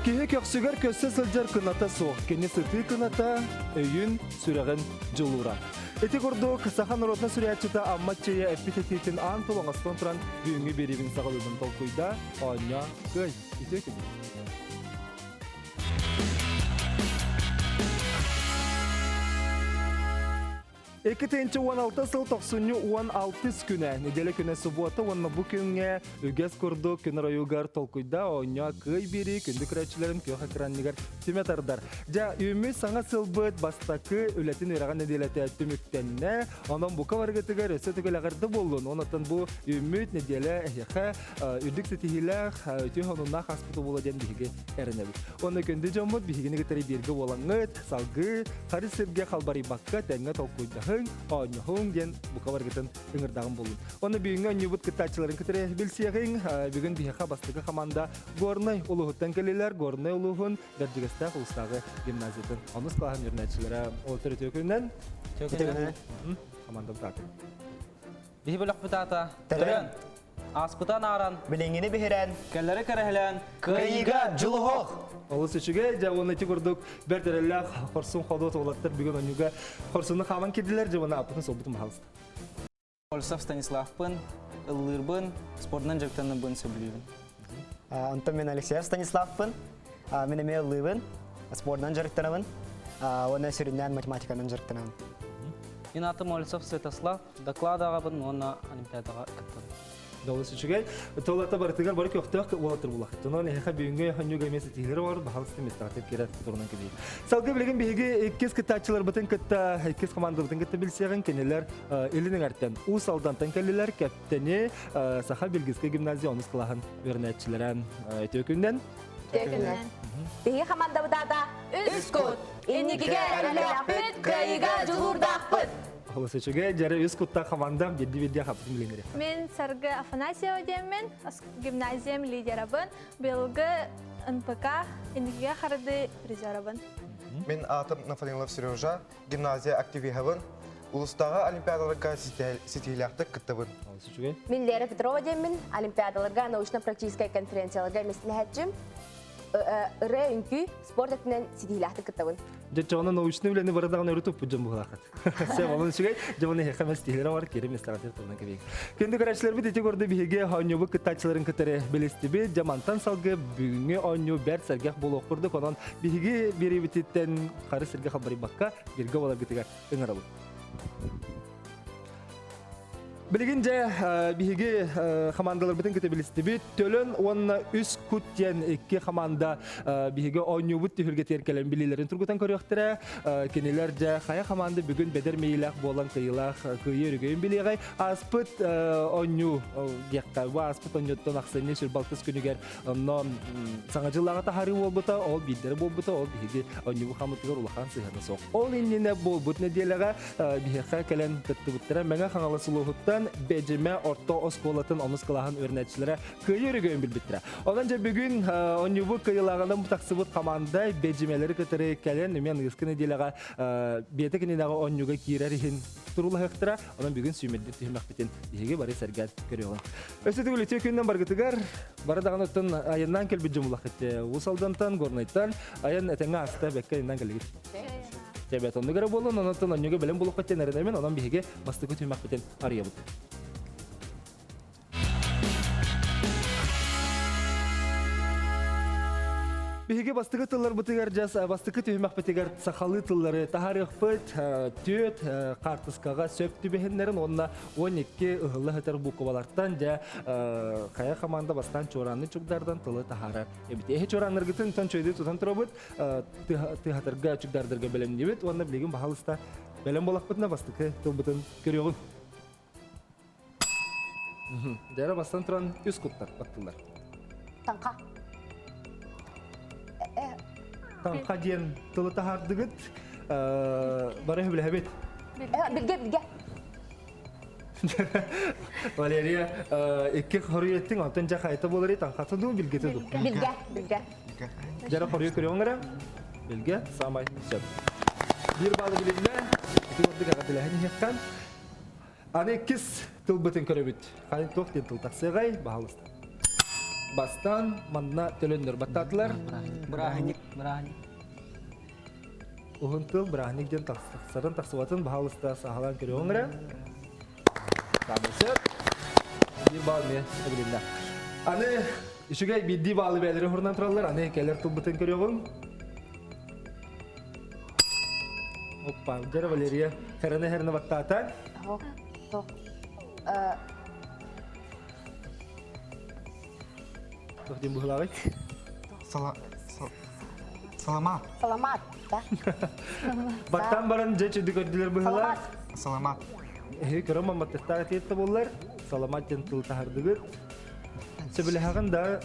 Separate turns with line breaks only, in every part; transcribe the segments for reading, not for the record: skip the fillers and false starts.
Киһи көхсүгэр көссө сылдьар кыната суох, кини сытыы кыната, өйүн, сүрэҕин дьулуура. Ити курдук, саха норуотун суруйааччыта Амма Чэйэ эппит этиитин аан тыл оҥостон туран бүгүҥҥү биэриибин саҕалыыбын толкуйда, оонньоо, кыай, үтүө күнү. 2016 сыл тохсунньу 16 күнэ, неделя күнэ субуота уонна бу күҥҥэ үгэс курдук күн оройугар толкуйда оонньоо кыай биэрии күндү көрөөччүлэрин күөх экранныгар түмэ тардар. Дьэ, үүммүт саҥа сылбыт бастакы үлэтин үөрэҕин нэдиэлэтэ түмүктэннэ. Онон бука барыгытыгар өссө төгүл эҕэрдэ буоллун. Онон бу үүммүт нэдиэлэ эһиэхэ үрдүк ситиһиилээх, үтүө сонуннаах ааспыта буолуо диэн биһиги эрэнэбит. Уонна күндү дьоммут биһигини кытары бииргэ буолаҥҥыт, салгыы хары сиргэ халбарыйбакка тэҥҥэ толкуйдаһыҥ, оонньоһуҥ диэн бука барыгытын ыҥырдаҕым буоллун. Онно бүгүҥҥү оонньуубут кыттааччыларын кытары билсиэҕиҥ. Бүгүн биһиэхэ бастакы хамаанда Горнай улууһуттан кэллилэр. Горнай улууһун Бэрдьигэстээх улуустааҕы гимназиятын онус кылааһын үөрэнээччилэрэ ол төрүтүө күнүнэн командабыт ааты.
Биһи бөлөхпүт аата
Төрөн.
Ааспытан ааран,
Билиҥҥини биһирээн,
кэллэри кэрэһилээн,
кыайыыга дьулуһуох!
Олус үчүгэй, дьэ уонна ити курдук бэрт эрэллээх хорсун ходуот уолаттар бүгүн онньуга хорсуну хааман кирдилэр, дьэ уонна ааппытын суолбутун баһаалыста.
Ольсов Станиславпын, ыллыырбын, спордунан дьарыктанарбын сөбүлүүбүн.
Онтон мен Алексеев Станиславпын, мин эмиэ ыллыыбын, спордунан дьарыктанабын, уонна сүрүннээн математиканан дьарыктанабын.
Мин атым Ольсов Святослав, доклад ааҕабын уонна олимпиадаҕа кыттабын.
Долус үчүгэй. Толата барытыгар бары көхтөөх уолаттар булахыт. Онон эһиэхэ бүгүҥҥү хонньуга эмиэ ситиһиилэр бар, баһалыста миэстэҕитин киирэ турунан кэбиһии. Салгыы билигин биһиги иккис кыттааччыларбытын кытта, иккис командабытын кытта билсиэҕин кинилэр Илин Эҥэртэн, Уус Алдантан кэллилэр, Кэптэни Саха Билгискэй гимназия онус кылааһын үөрэнээччилэрэ үтүө күннэн.
Үтүө күннэн. Биһиги хамаандабыт аата Үс кут. Инникигэ эрэллээхпит, кыайыыга дьулуурдаахпыт.
Олус үчүгэй, дьэрэ үс куттаах хамаандам биирдии-биирдии хаппытын билинэри.
Мин Саргы Афанасьева диэммин, гимназиям лидерабын, быйылгы НПК инникигэ харды призерабын.
Мин аатым Нафанилов Сережа, гимназия активиһабын, улустааҕы олимпиадаларга ситиһиилээхтик кыттабын.
Олус үчүгэй.
Мин Лера Петрова диэммин, олимпиадаларга научно-практическай конференцияларга миэстэлэһээччим. Ырыа үҥкүү спорт өттүнэн ситиһиилээхтик кыттабын.
Дьэ, чоҕуна научный үлэни бары даҕаны өрө туппут дьон буолаахыт. Сэ, олун үчүгэй, дьэ, оны эһиэхэ мэстиһилэрэ бар, кири миэстэҕитигэр турунан кэбиһиҥ. Күндү көрөөччүлэрбит ити көрдө биһиги оонньуубут кыттааччыларын кытары билистибит. Дьэ, мантан салгыы бүгүҥҥү оонньуу бэрт сэргэх буолуох курдук, онон биһиги биэриибититтэн хары сиргэ халбарыйбакка бииргэ буоларгытыгар ыҥырабыт. Билигин дьэ биһиги хамаандаларбытын кытта билистибит. Төлөн уонна Үс Кут диэн икки хамаанда биһиги оонньуубут түһүлгэтигэр кэлэн билиилэрин тургутан көрүөхтэрэ. Кинилэр дьэ хайа хамаанда бүгүн бэдэр мэйиилээх буолан кыайыылаах кыайыы өрөгөйүн билиэҕэй. Ааспыт оонньуу диэххэ, бу ааспыт оонньууттан ахсынньы сүрбалтыс күнүгэр онно саҥа дьыллааҕы таһаарыы буолбута, ол биирдэрэ буолбута, ол биһиги оонньуубут хамытыгар улахан сыһыана суох. Ол иннинэ буолбут нэдиэлэҕэ биһиэхэ кэлэн кыттыбыттара Мэҥэ Хаҥалас улууһуттан Бэдьимэ орто оскуолатын онус кылааһын үөрэнээччилэрэ кыайыы өрөгөйүн билбиттэрэ. Онон дьэ бүгүн оонньуубут кыайыылааҕынан тахсыбыт хамаанда Бэдьимэлэри кытары кэлэн эмиэ аныгыскы нэдиэлэҕэ биэтэ кининэҕэ оонньууга киирэр иһин туруулаһыахтара. Онон бүгүн сүүмэрдир түһүмэхпитин биһиги бары сэргээн көрүөҕүҥ. Өссө төгүл үтүө күнүнэн баргытыгар бары даҕаны оттон айаннаан кэлбит дьон булахыт. Уус Алдантан, Горнайтан айан этэҥҥэ ааста бэккэ айаннаан кэллигит. Дьэбэт оннук эрэ буолан, онон онньуга бэлэм буолуохха диэн эрэнэбин, онон биһиги бастакы түһүмэхпитин арыйабыт. Биһиги бастакы тылларбытыгар дьас бастакы түһүмэхпитигэр сахалыы тыллары таһаарыахпыт. Түөт хаартыскаҕа сөп түбэһиннэрин уонна 12 ыһылла сытар буукубалартан дьэ хайа команда бастаан чуораанны чугдардан тылы таһаарар эбит. Эһи чуорааннаргытын тон чөйдүү тутан турабыт. Тыһатарга, чугдардарга бэлэмниибит уонна билигин баһалыста бэлэм буолахпытына бастакы тылбытын көрүөҕүҥ. Дьара бастан туран үс куттар баттылар.
Таҥха.
Таҥха диэн тылы таһаардыгыт. Бары сөбүлэһэбит.
Билгэ, билгэ.
Валерия, икки хоруй эттиҥ, онтон дьэ хайта буоларый, таҥхата дуу, билгэтэ дуу?
Билгэ, билгэ.
Дьара хоруйу көрүөҥ эрэ. Билгэ, саамай сөп. Биир баалы билиннэ, ити курдук эҕэрдэлэһэн иһиэххэ. Аны иккис тылбытын көрөбүт. Хайын туох диэн тыл тахсыаҕай, баһаалыста. Бастаан манна төлөннөр баттаатылар.
Бырааһынньык, бырааһынньык.
Уһун тыл бырааһынньык диэн тахсарын тахсыбатын баһаалыста саһалаан көрүөҕүҥ эрэ. Саамай сөп. Биир баал эмиэ эбилиннэ. Аны үчүгэй биирдии баалы бэйэлэри уһурунан тураллар. Аны кэлэр тылбытын көрүөҕүҥ. Оппа, дьэ Валерия хэрэнэ хэрэнэ баттаата.
Тох, тох.
Тох диэн быһылааҕый?
Саламат.
Саламат, да?
Баттаан баран дьэ чөдү көрдүлэр быһылаах.
Саламат.
Эһи көрөн мамматтыктаах этиэтте боллар. Саламат диэн тыл таһардыгыт. Сөбүлэһэҕин да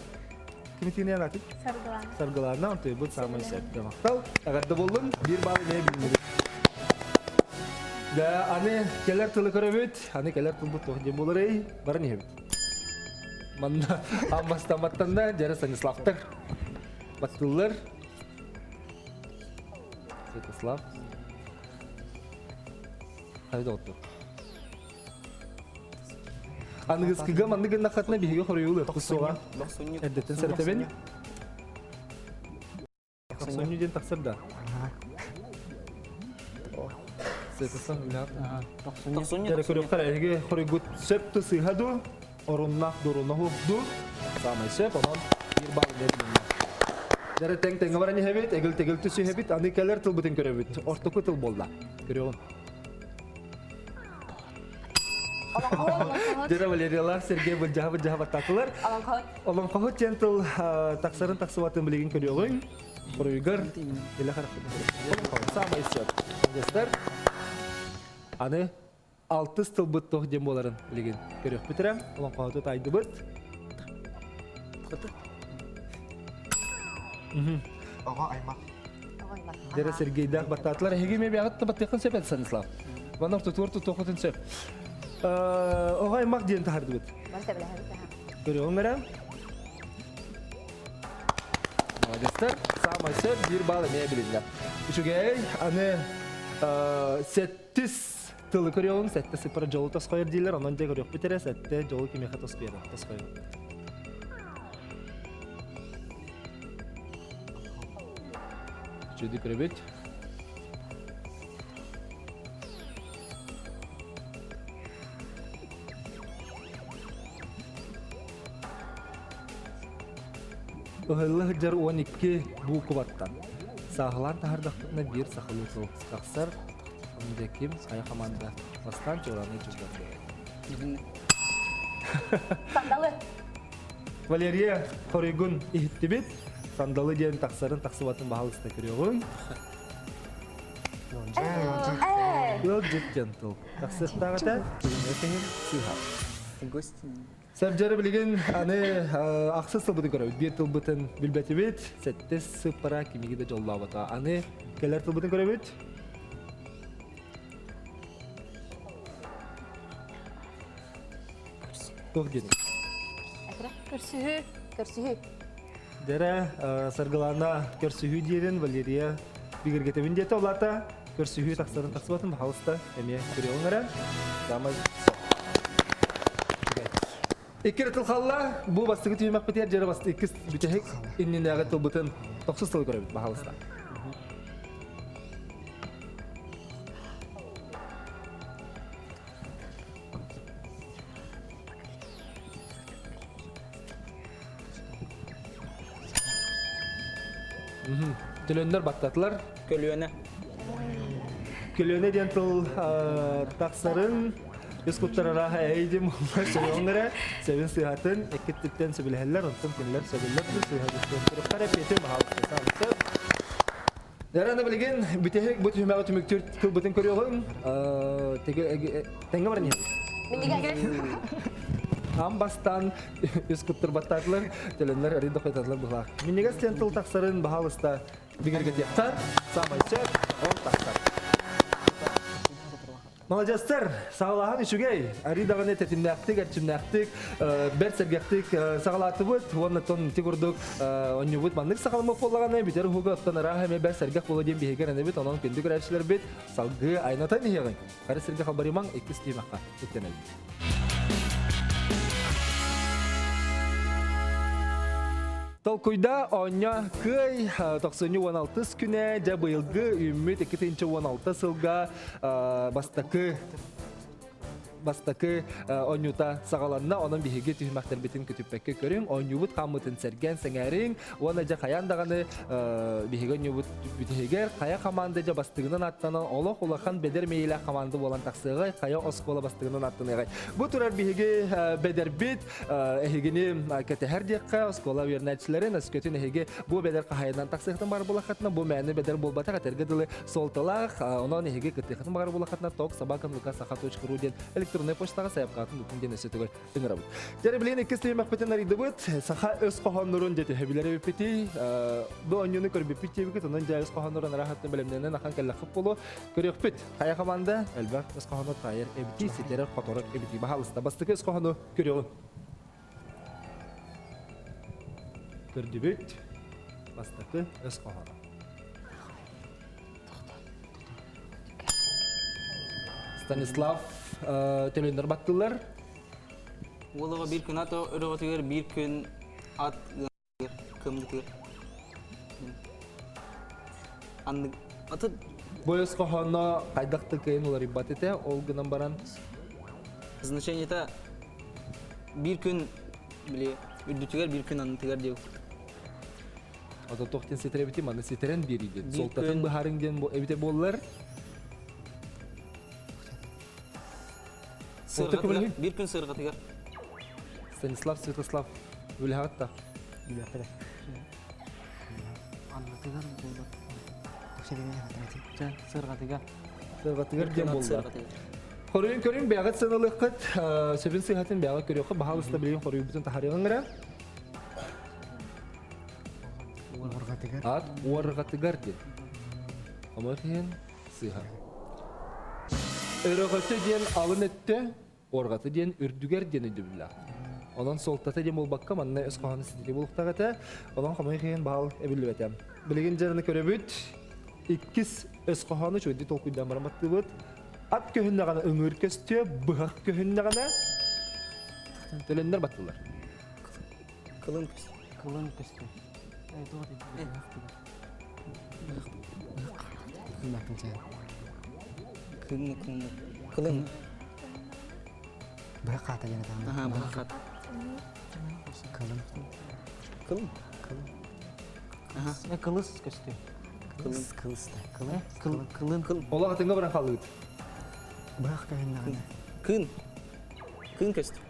кимитиинэн атын?
Саргылаана.
Саргылаана, онтуйбут саамай сөп. Махтал. Эҕэрдэ буоллун. Биир баал эмиэ билиннибит. Да, аны кэлэр тылы көрөбүт. Аны кэлэр тылбыт туох диэн буоларый? Баран иһэбит. Манна аммастамматтанна дьэрэ Станиславтар баттыллар. Святослав. Хайда оттур. Аныгыскыга маннык гыннаххатына биһиги хоруйулу суоҕа. Эрдэттэн сэрэтэбин. Тохсунньу диэн тахсар да. Святослав үлэҕэ.
Тохсунньу.
Дьэ көрүөххэ эһиги хоруйгут сөп ту сыыһа дуу, оруннаах дуруна ду, саамай сөп, онон биир баал берилиннэ. Дьэ тэҥ тэҥҥэ баран иһэбит, эгил-тэгил түсүһэбит, аны кэлэр тылбытын көрөбүт. Ортоку тыл буолла. Көрүөҕүм. Дьэ Валериялаах Сергей былдьаһа былдьаһа баттаатылар. Олоҥхоһут диэн тыл тахсарын тахсыбатын билигин көрүөҕүҥ. Хоруйгар илэ харахпытын көрүөҕүҥ. Саамай сөп. Дьастар. Аны алтыс тылбыт туох диэн буоларын билигин көрүөхпүт эрэ. Олоҥхоһуту таайдыбыт.
Оҕо аймах.
Дьэрэ Сергейдээх баттаатылар. Эһиги эмиэ бэйэҕит да баттыаххын сөп этэ, Станислав. Манна ортотугар тутуоххутун сөп. Оҕо аймах диэн таһардыбыт. Көрүөҕүҥ эрэ. Молодецтар. Саамай сөп биир балл эмиэ билиннэ. Үчүгэй. Аны сэттис тылы көрүөҕүҥ. Сэттэ сыппара дьолу тосхойор дииллэр. Онон дьэ көрүөхпүт эрэ. Сэттэ дьолу кимиэхэ тосхойор? Тосхойор. Үчүгэйдик көрөбүт. Ыһылла сылдьар 12 буукубаттан сааһылаан таһардахпытына биир сахалыы тыл тахсар. Онно ким хайа хамаанда бастаан чуорааны чугдар
Сандалы.
Валерия хоруйгун иһиттибит. Сандалы диэн тахсарын тахсыбатын баһалыста көрүөҕүҥ. Ыалдьыт диэн тыл. Тахсыахтаах этэ, киһиҥҥэ сыыһа. Сэрдьэрэ билигин аны ахсыс тылбытын көрөбүт. Биир тылбытын билбэтибит, сэттис сыппара кимиги да дьоллообото. Аны кэлэр тылбытын көрөбүт. Туох диэн?
Көрсүһүү.
Көрсүһүү.
Дэрэ Саргылана көрсүһүү диэрин Валерия бигэргэтэбин диэтэ. Ол аата көрсүһүү тахсарын тахсыбатын баһалыста эмиэ көрүөҕүҥ эрэ. Самай Икки тыл халла, бу бастакы түһүмэхпитигэр дьэрэ басты иккис бүтэһик иннинээҕи тылбытын тохсус тылы көрөбүт, баһалыста. Төлөннөр баттатылар.
Көлүөнэ.
Көлүөнэ диэн тыл тахсарын үс куттар арааһа эйдим сөбүҥ эрэ сэбин сыһатын эккиттиттэн сөбүлэһэллэр онтон кинилэр сөбүллэр сыһа туруктар эппиэтин баһаалыста Дәрәне билигин бүтэһик бу түһүмэҕи түмүктүүр тылбытын көрүөҕүҥ. Тэҥҥэ баран иһэбит.
Минньигэс.
Аан бастаан үс куттурбаттаатылар, төлөннөр арый да хойтатылар быһылаах. Минньигэс диэн тыл тахсарын баһаалыста бигэргэтиэхтэр. Саамай сөп, ол тахсар. Маладьыастар, саҕалааһын үчүгэй. Арыы даҕаны тэтимнээхтик, эрчимнээхтик, бэрт сэргэхтик саҕалаатыбыт. Уонна оттон ити курдук онньубут маннык саҕаламмыт буоллаҕына, бүтэр уһуга оттон арааһа эмиэ бэрт сэргэх буолуо диэн биһиги эрэнэбит. Онон күндү көрөөччүлэрбит салгыы айнатан иһиэҕиҥ. Хара сиргэ халбарымаҥ, иккис тиэмэххэ үктэнэбит. Толкуйда оонньо кыай тохсунньу 16 күнэ дьэ быйылгы үүммүт 2016 сылга бастакы бастакы оонньуута саҕаланна. Онон биһиги түһүмэхтэрбитин көтүппэккэ көрүҥ, оонньуубут хааммытын сэргээн сэҥээриҥ уонна дьэ хайаан даҕаны биһиги оонньуубут бүтэһигэр хайа хамаанда дьэ бастыгынан аттанан олох улахан бэдэр мэйиилээх хамаанда буолан тахсыаҕай, хайа оскуола бастыгынан аттаныаҕай. Бу турар биһиги бэдэрбит эһигини кэтэһэр диэххэ, оскуола үөрэнээччилэрин өскөтүн эһиги бу бэдэр хаһайынан тахсыахтан баар буолаххытына, бу мээнэ бэдэр буолбатах, этэргэ дылы суолталаах, онон эһиги кыттыаххытын баҕар буолаххытына ток собака саха.ру диэн электроннай почтаҕа сайапкаатын ыытын диэн өссө төгүл ыҥырабыт. Дьэ, билигин иккис түһүмэхпитин арыйдыбыт. Саха өс хоһооннорун дьэ төһө билэр эбиппитий? Бу оонньууну көрбүппүт диэбиккит, онон дьэ өс хоһооннорун араһаттан бэлэмнэнэн ахан кэллэххит буолуо. Көрүөхпүт. Хайа команда элбэх өс хоһоону таайар эбитий, ситэрэр, хоторор эбитий. Баһаалыста, бастакы өс хоһоону көрүөҕүҥ. Көрдүбүт. Бастакы өс хоһооно. Станислав төлөннөр баттылар.
Уолуга биир күн ат өрөҕөтүгэр, биир күн ат кымдытыгар. Аннык аты
Бу өс хоһооно хайдах да кыайан уларыйбат этэ, ол гынан баран
значениета биир күн били үрдүтүгэр биир күн аннытыгар диэбит.
Ото туох диэн ситэрэбити маны ситэрэн биэрии диэн. Суолтатын быһаарыҥ диэн эбитэ буоллар.
Сырҕатыгар, биир күн сырҕатыгар.
Станислав Святослав үлэһэҕит да?
Үлэхтэрэ.
Аннытыгар буолбат. Сырҕатыгар.
Сырҕатыгар диэн буолла. Хоруйун көрүҥ, бэйэҕит сыаналыаххыт, сөбүн сыыһатын бэйэҕит көрүөххүт, баһаалыста билигин хоруйбутун таһаарыаҕыҥ эрэ.
Уорҕатыгар.
Ат уорҕатыгар диэн. Омох иһин сыыһа. Өрөҕөтө диэн алын өттө, уорҕата диэн үрдүгэр диэн өйдөбүллээх. Онон суолтата диэн буолбакка, манна өс хоһооно ситири буолуохтаах этэ. Онон хомойуох иһин баал эбиллибэтэ. Билигин дьараны көрөбүт. Иккис өс хоһоону үчүгэйдик толкуйдаан баран баттыыбыт. Ат көһүннэҕинэ ыҥыыр көстүө, быһах көһүннэҕинэ төлөннөр баттылар.
Кылын көстүө. Кылын көстүө. Кылын кылын кылын.
Быһах хаата диэн этаҕын.
Аха, быһах хаата.
Кылын.
Кылын.
Кылын.
Аха. Кылыс көстүө.
Кылыс кылыс да. Кылын.
Кылын. Кылын. Кыл.
Олох атыҥҥа баран хаалыыт.
Быһах көһүннэҕинэ.
Кын. Кын көстүө.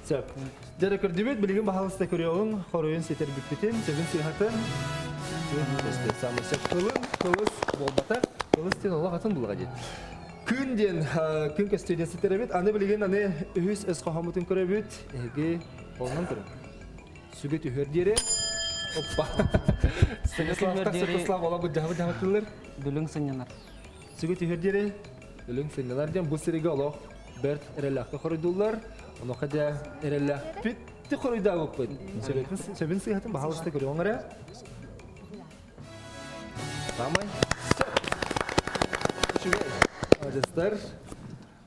Сөп. Дьэ көрдүбүт, билигин баһаалыста көрүөҕүҥ, хоруйун ситэрбиппитин, сөбүн сыыһатын. Самый сөп кылын, кылыс буолбатах, кылыс диэн олох атын булаҕа диэн. Күн диэн күн көстүү диэн ситэрэбит. Аны билигин аны үһүс өс хоһооммутун көрөбүт. Эһиги холонон көрүҥ. Сүгэ түһүөр диэри. Оппа. Станислав Святослав ола бу дьаһабы дьаһатылар.
Дүлүҥ сынньанар.
Сүгэ түһүөр диэри өлүҥ сынньанар диэн бу сиригэ олох бэрт эрэллээхтик хоруйдууллар. Онуоха дьэ эрэллээхпит хоруйдаабыппыт. Сөбүн сыыһатын баһаалыста көрүөҥ эрэ. Самай сөп. Үчүгэй. Молодецтар.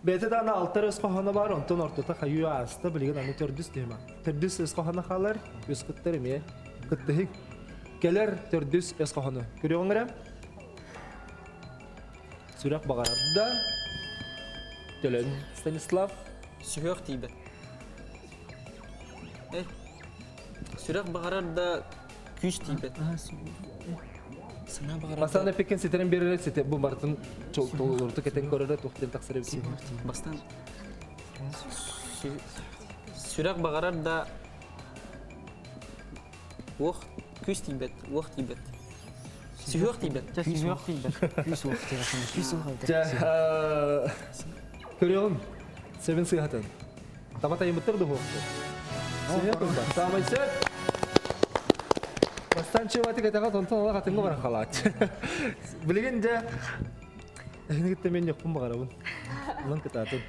Бэйэтэ даҕаны алтар өс хоһооно баар, онтон ортото хайыы ааста, билигин аны төрдүс түһүмэх. Төрдүс өс хоһооно хаалар, үс кыттар эмиэ кыттыһыҥ. Кэлэр төрдүс өс хоһоону. Көрүөҕүҥ эрэ. Сүрэх баҕарар да, Төлөн Станислав.
Сүһүөх тиийбэт. Э, сүрэх баҕарар да күүс тиийбэт. Санаа баҕарар
Бастаан эппиккин ситэрэн биэрэрэ сите бу барытын толоруту кэтэн көрөрө туох диэн тахсар эбит.
Бастаан сүрэх баҕарар да Уох күүс тиийбэт, уох тиийбэт. Сүһүөх тиийбэт. Чэ, сүһүөх тиийбэт.
Күүс уох тиийбэт. Күүс уох
Чэ, көрүөҕүм. Сөбүн сыыһатын. Таба тайымыттар дуһуохту. Сүһүөх ылбат. Саамай сөп. Бастан чыматы кэтэҕэ тонтон олох атыҥҥа баран халааччы. Билигин дьэ эһини кытта мен йохпун баҕарабын. Онон кытаатын.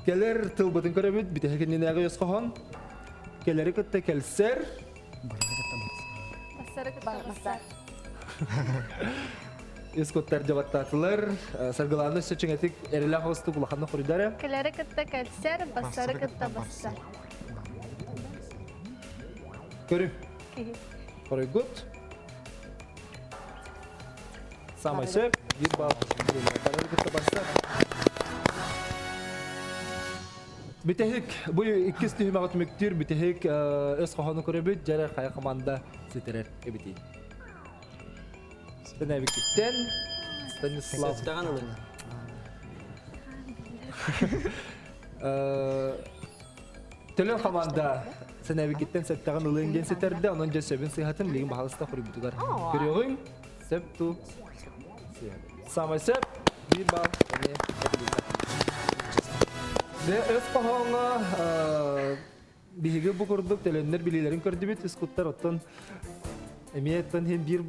Кэлэр тылбытын көрөбүт, бүтэһик иннинээҕи өс хоһоон. Кэлэри кытта кэлсэр.
Бассары кытта бассар.
Үс куттар дьабаттаатылар. Саргылааны өссө чиҥэтик эрэлээх оҕустук улаханнык хоруйдара.
Кэлэри кытта кэлсэр, бассары кытта бассар.
Көрү.
Киһи.
Хоруйгут. Самай сөп, биир балл. Барары кытта барса. Бүтэһик, бу иккис түһүмэҕи түмүктүүр бүтэһик өс хоһоону көрөбүт, дьэрэ хайа команда ситэрэр эбитий. Сэнэбикиттэн Станислав.
Сэттэҕин ылын.
Төлөн команда сэнэбикиттэн сэттэҕин ылыан диэн ситэрдэ, онон дьэ сөбүн сыһатын билигин баһалыста хоруйбутугар көрүөҕүҥ. Сөп ту. Самай сөп. Биир балл эмиэ этилиннэ. Дэ өс хоһооҥҥо биһиги бу курдук төлөннөр билиилэрин көрдүбүт үс куттар оттон эмиэ оттон иһин биир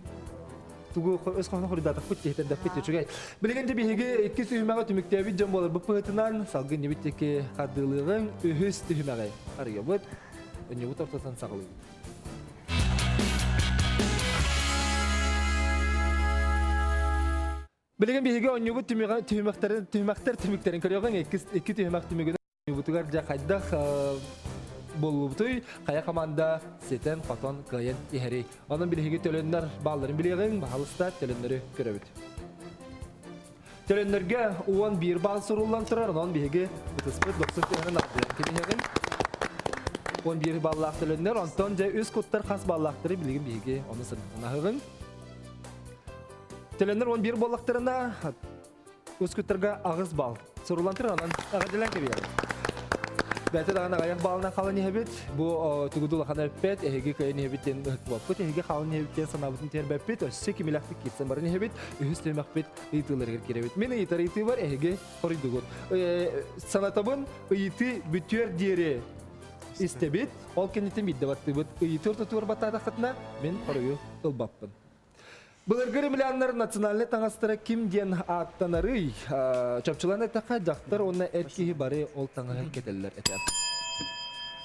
тугу өс хоһоону хоруйдаатахпыт тиһитэрдэхпит үчүгэй. Билигин де биһиги иккис түһүмэҕи түмүктээбит дьон буоларбыт быһыытынан салгын ньибит диэки хардыылыаҕыҥ үһүс түһүмэҕи арыйабыт. Өнньүбүт ортотун саҕалыыбыт. Билигин биһиги оонньуубут түһүмэхтэрин түһүмэхтэр түмүктэрин көрүөҕүҥ иккис икки түһүмэх түмүгүнэн оонньуубутугар дьэ хайдах буоллубутуй хайа команда ситэн хотон кыайан иһэрий онон билиһиги төлөннөр баалларын билиэҕиҥ баһалыста төлөннөрү көрөбүт Төлөннөргө 11 баал суруллан турар, онон биһиги ытыспыт дохсун түһэрин ардыйан кэбиһэҕин. 11 баллаах төлөннөр, онтон дьэ үс куттар хас баллаахтары билигин биһиги ону сырдатан аһыҕыҥ. Төлөннөр 11 буоллахтарына, үс куттарга аҕыс балл суруллан турар, онон эҕэрдэлээн кэбиһэҕин. Бэйэтэ даҕаны аҕыйах баалынан хаалан иһэбит. Бу тугу улахан эппэт, эһиги кыайан иһэбит диэн ыһыктыбаппыт, эһиги хаалан иһэбит диэн санаабытын түһэрбэппит, өссө кимилэхтик киирсэн баран иһэбит. Үһүс түһүмэхпит ыйытыыларыгар киирэбит. Мин ыйытар ыйытыыбар эһиги хоруйдугут. Санатабын, ыйытыы бүтүөр диэри истэбит. Ол кэнниттэн биирдэ баттыыбыт. Ыйытыы ортотугар баттаатаххытына, мин хоруйу ылбаппын. Былыргы римляннар национальнай таҥастара ким диэн ааттанарый? Чопчулаан эттэххэ, дьахтар уонна эр киһи бары ол таҥаһы кэтэллэр этэ.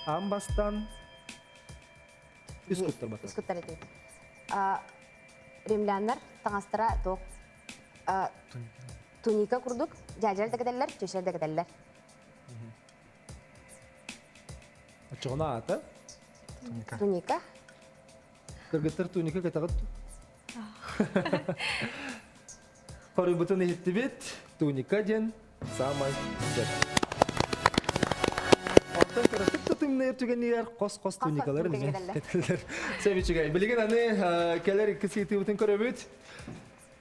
Аан бастаан үс куттар батар.
Үс куттар этибит. Римляннар таҥастара туох туника курдук дьаадьалар да кэтэллэр, чүөчэлэр да кэтэллэр.
Оччоҕуна аата?
Туника.
Туника.
Кыргыттар туника кэтэҕит Хоруйбутун иһиттибит. Туника диэн саамай сөп. Оттон кыратык да тымныйар түгэнигэр хос-хос туникалар эмиэ кэтэллэр. Сөп үчүгэй. Билигин аны кэлэр иккис ыйытыыбытын көрөбүт.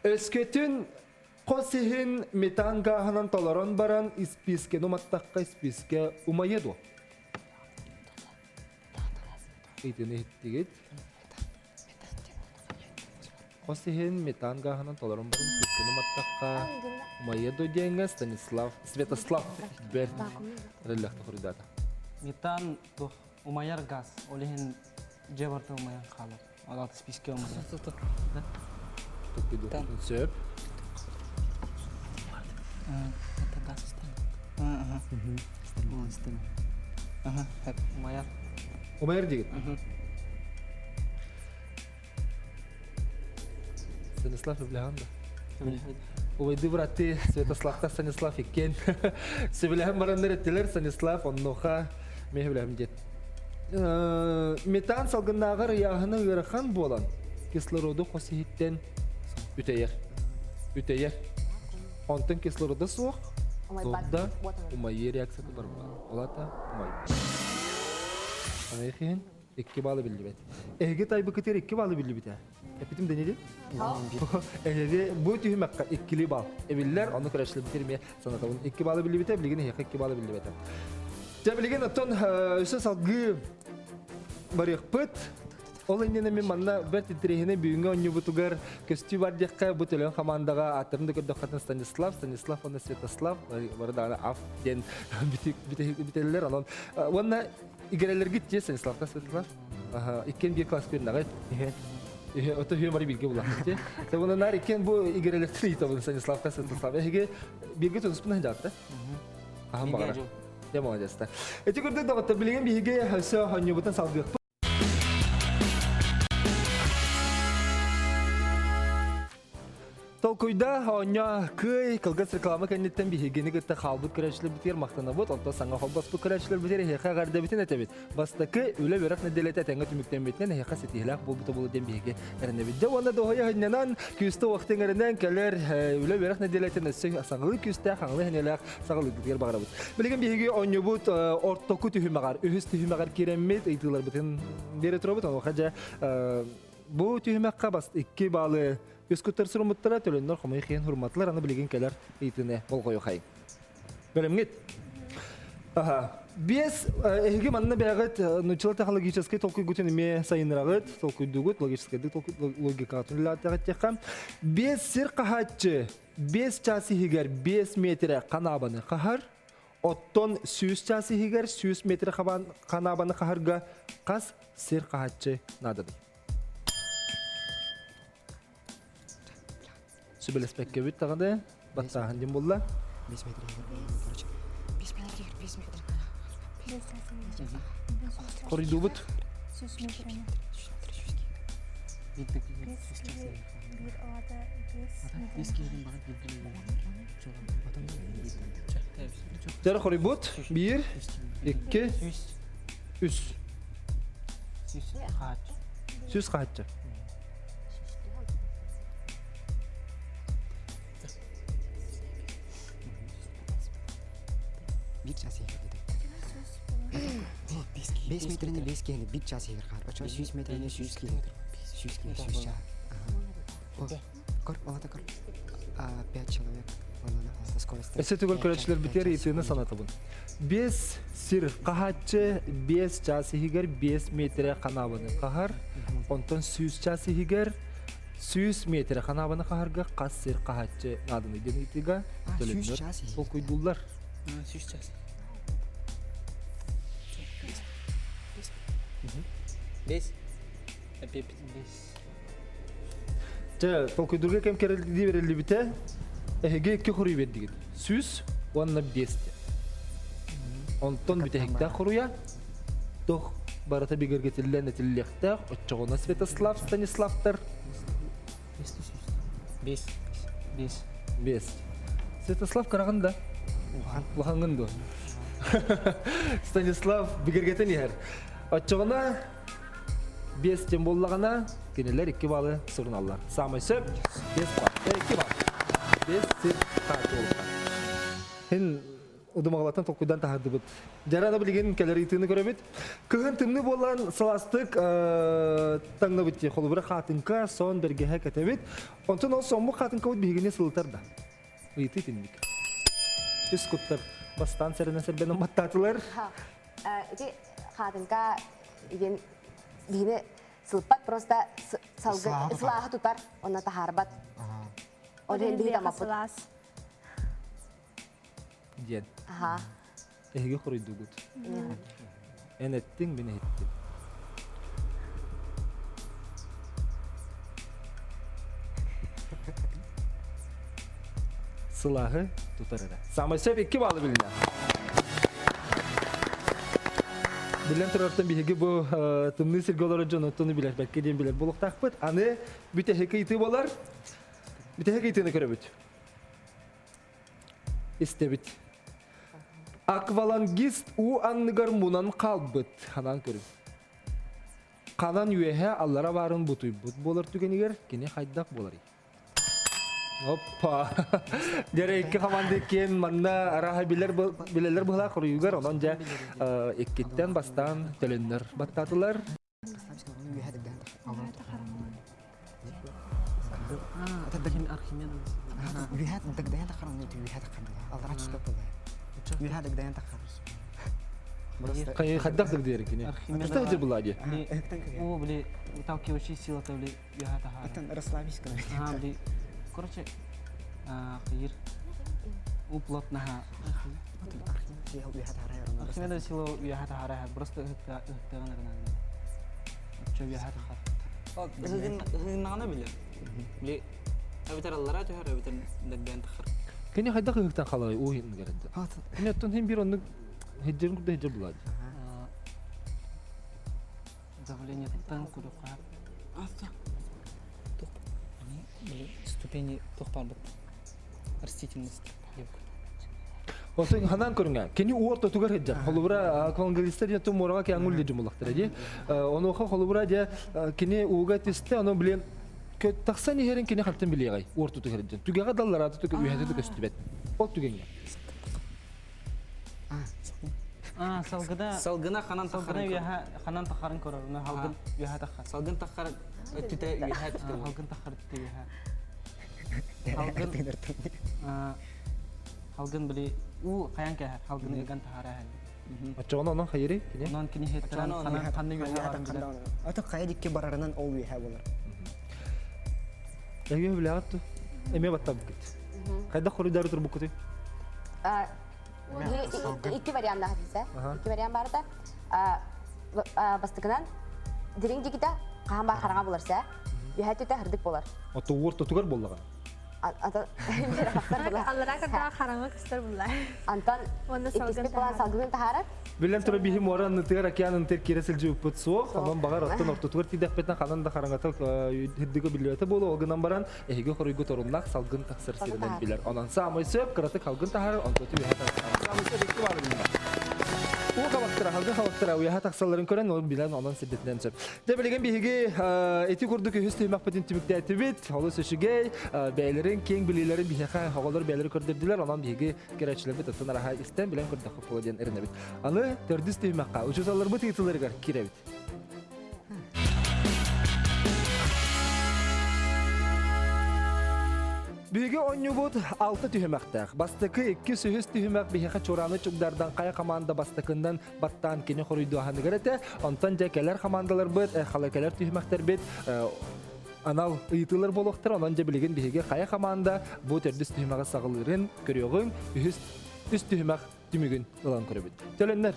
Өскөтүн хос иһин метан гааһынан толорон баран испиискэни уматтахха испиискэ умайыа дуо? Ыйытыыны иһиттигит. Хос иһин метан гааһынан толорон баран күскүнү маттахха умайыа дуо диэҥҥэ Станислав Святослав бэрт эрэллэхтик хоруйдаата.
Метан туох умайар газ, ол иһин дьиэ барыта умайан хаалар. Ол аата списки умайар.
Сөп.
Это газ Ага. Ага, умайар.
Умайар диигит? Станислав сөбүлэһэн да? Убайды быратты Святославта Станислав иккиэн сөбүлэһэн бараннар эттилэр Станислав оннуоха мен сөбүлэһим диэт. Метан салгыннааҕар ыйааһына ыарахан буолан кислороду хос иһиттэн үтэйэр. Үтэйэр. Онтон кислорода суох, туох да умайыы реакцията барбат. Ол аата умайбат. Аҕыйах иһин икки баалы биллибэт. Эһиги тайбыкытыгар икки баалы биллибитэ. Эппитим дэнили? Эһиги бу түһүмэххэ иккили баал эбиллэр, ону көрөөччүлэрбитигэр эмиэ санатабын. Икки баалы биллибитэ, билигин эһиэхэ икки баалы биллибэтэ. Дьэ, билигин оттон өссө салгыы барыахпыт. Ол иннинэ мин манна бэрт интэриэһинэй бүгүҥҥү оонньуубутугар көстүү бар диэххэ бу төлөн хамаандаҕа ааттарын да көрдөххөтүн Станислав, Станислав уонна Святослав бары даҕаны Аф диэн бүтэллэр. Онон уонна игирэлэргит дии Станиславтан Святослав. Иккиэн биир класс күннэҕит. Ото үһүө бары бииргэ булахпыт дии. Уонна наар иккиэн бу игирэлэртэн ыйытабын Станиславтан Святослав. Эһиги бииргэ тутуспун сылдьаҕыт да? Хаһан баҕарар. Дьэ молодецтар. Ити курдук доҕоттор билигин биһиги өссө оонньуубутун салгыахпыт. Толкуйда оонньоо кыай кылгас реклама кэнниттэн биһигини кытта хаалбыт көрөөччүлэрбитигэр махтанабыт, онтон саҥа холбоспут көрөөччүлэрбитигэр эһиэхэ эҕэрдэбитин этэбит. Бастакы үлэ үөрэх нэдиэлэтэ этэҥҥэ түмүктэммитинэн эһиэхэ ситиһиилээх буолбута буолуо диэн биһиги эрэнэбит. Дьэ уонна дуоһуйа сынньанан, күүстэ уохта иҥэринэн кэлэр үлэ үөрэх нэдиэлэтин өссө саҥалыы күүстээх, хаҥалыы сэниэлээх саҕалыыргытыгар баҕарабыт. Билигин биһиги оонньуубут ортоку түһүмэҕэр, үһүс түһүмэҕэр киирэммит ыйытыыларбытын биэрэ турабыт. Онуоха дьэ бу түһүмэххэ бас икки баалы Үс куттар суруммуттара, төлөннөр хомойуох иһин хурматылар, аны билигин кэлэр ыйытыыны болҕойуохайыҥ. Бэлэмҥит? Аха. Биэс эһиги манна бэйэҕит нуччала технологическай толкуйгутун эмиэ сайыннараҕыт, толкуйдуугут, логическайдык логикаҕытын үлэлээтэҕит диэххэ. Биэс сир хаһааччы биэс чаас иһигэр биэс миэтэрэ ханаабаны хаһар, оттон 100 чаас иһигэр 100 миэтэрэ ханаабаны хаһарга хас сир хаһааччы наададый? Сүбэлэспэккэбит даҕаны баттааһын диэн буолла.
5 метр короче. 5 метр 5 метр.
Хоруйдуубут.
100 метр.
Дьэ хоруйбут. Биир, икки, үс. Сүүс хааччы.
Биир час иһигэр Бес метрини бес киһини биир час иһигэр хаар. Очо 100 метрини 100 киһи. 100 киһи 100 час. Көр, олата көр. Пять человек.
Өссө төгүл көрөөччүлэрбитигэр ыйытыыны санатабын. Биэс сир хаһааччы биэс чаас иһигэр биэс миэтэрэ ханаабаны хаһар, онтон 100 чаас иһигэр 100 миэтэрэ ханаабаны хаһарга хас сир хаһааччы нааданы диэн ыйытыыга төлөннөр толкуйдууллар.
100 час. Бес. Опять бес.
Чэ, толкуйдуурга кэм кэрэлдии бэриллибитэ, эһиги икки хоруй биэрдигит. 105 диэн. Онтон бүтэһиктээх хоруйа туох барыта бигэргэтиллэн этиллиэхтээх, оччоҕуна Святослав Станиславтар
Бес. Бес.
Бес. Святослав кыраҕын да? Улахаҥҥын дуо? Станислав бигэргэтэн иһэр. Оччоҕуна Биэс диэн буоллаҕына, кинилэр икки баалы суруналлар. Саамай сөп, биэс баал. Икки баал. Биэс сир хааччы буолуохтаах. Һин удумаҕалаттан толкуйдан таһардыбыт. Дьара да билигин кэлэр ыйытыыны көрөбүт. Кыһын тымныы буолан сылаастык таҥнабыт дии. Холобура хаатыҥка, сон, бэргэһэ кэтэбит. Онтон ол соммук хаатыҥкабыт биһигини сылытар да. Ыйытыы итинник. Үс куттар бастаан сэрэнэн сэрбэнэн баттаатылар.
Ити хаатыҥка igen биһини сылпат просто салгы сылааһы тутар онно таһаарбат. Ол иһин биһи тамаппыт.
Сылаас.
Диэн.
Аха.
Эһиги хоруйдугут. Эн эттиҥ, мин иһиттим. Сылааһы тутар эрэ. Саамай сөп икки баалы билинэ. Билэн турартан биһиги бу тымныы сиргэ олорор дьон оттону билэрбэккэ диэн билэр буолуохтаахпыт. Аны бүтэһик ыйытыы болар. Бүтэһик ыйытыыны көрөбүт. Истэбит. Аквалангист уу анныгар мунан хаалбыт. Ханан көрүҥ. Ханан үөһэ аллара баарын бутуйбут буолар түгэнигэр кини хайдах буоларый? Оппа! Дьэрэ икки команда иккиэн манна арааһа билэр билэллэр быһылаах хоруйугар онон дьэ иккиттэн бастаан төлөннөр баттаатылар. Хайдах дагдыыр кини? Что это была дии?
О, били, выталкивающая сила-то, били,
Расслабись,
короче. Короче, кыйыр уплотнаха. Архимеда сила уяха тахара просто ыһыктыган эрэнэн. Оччо уяха тахар. Ыһыгыннаҕына билэр. Били эбэтэр аллара түһэр, эбэтэр дэгдээн тахар.
Кини хайдах ыһыктан халай уу иһин Кини оттон хин бир оннук хеджерин курда хеджер булаад.
Давлениеттан курукка. Ступени туох баар Растительность.
Оттон ханан көрүҥэ, кини уу ортотугар сылдьар. Холобура, аквалангистар диэн муораҕа кэҥ үллэ дьумулахтара дии. Онуоха холобура дьэ кини ууга түстэ, ону билэн тахсан иһэрин кини хантан билиэҕэй уу ортотугар сылдьан. Түгэҕэ даллараата үһэтэ да көстүбэт. Ол түгэҥҥэ.
А, салгыда
Салгына ханан
салгына
таххарын
үөһэ ханан таххарын көрөр, уна халгын үөһэ таххар.
Салгын таххар өттүтэ үөһэ өттүтэ.
Халгын таххар өттүтэ үөһэ. Халгын халгын били уу хайан кэһэр, халгыны ыган таһара эһэл.
Оччоҕуна онон хайырый кини?
Онон кини хеттеран ханан ханна үөһэ баран билэр.
Аты хайа дикки барарынан ол үөһэ болар.
Эйе билэҕит ту. Эмиэ баттабыккыт. Хайдах хоруйдары турбуккутуй?
Икки варианнаах дийсэ. Икки вариант барыта. Бастакынан дириҥ дикитэ хаһан баар хараҥа булар сэ. Үһэ түтэ хырдык болар.
Ото уор тотугар боллаҕа.
Аллара кырдаҕа хараҥа көстөр булла.
Антон иккиспит булан салгынын таһаарар.
Билэн турар биһи муора аннытыгар океан аннытыгар киирэ сылдьыбыппыт суох. Онон баҕар оттон ортотугар тиийдэхпитинэ ханан да хараҥата үрдүгэ биллибэтэ буолуо. Ол гынан баран эһиги хоруйгут оруннаах салгын тахсар сиринэн билэр. Онон саамай сөп кыратык салгын таһаарар, онтон үөһэ тахсар. Саамай сөп икки баар билиннэ. Уу хабахтара, халгын хабахтара уйаһа тахсалларын көрөн, ол билэн онон сирдэтинэн сөп. Дьэ билигин биһиги ити курдук үһүс түһүмэхпитин түмүктээтибит. Олус үчүгэй, бэйэлэрин киэҥ билиилэрин биһиэхэ оҕолор бэйэлэрин көрдөрдүлэр. Онон биһиги көрөөччүлэрбит оттон араха истэн билэн көрдөххө буолуо диэн эрэнэбит. Аны төрдүс түһүмэххэ учууталларбыт ыйытыыларыгар киирэбит. Биһиги оонньуубут алта түһүмэхтээх. Бастакы, иккис, үһүс түһүмэх биһиэхэ Чуорааны Чугдардан хайа команда бастакыннан баттаан кини хоруйдуоһаныгар этэ. Онтон дьэ кэлэр командаларбыт, хала кэлэр түһүмэхтэрбит анал ыйытыылар буолуохтара. Онон дьэ билигин биһиги хайа команда бу төрдүс түһүмэҕи саҕалыырын көрүөҕүҥ. Үһүс үс түһүмэх түмүгүн ылан көрөбүт. Төлөннөр.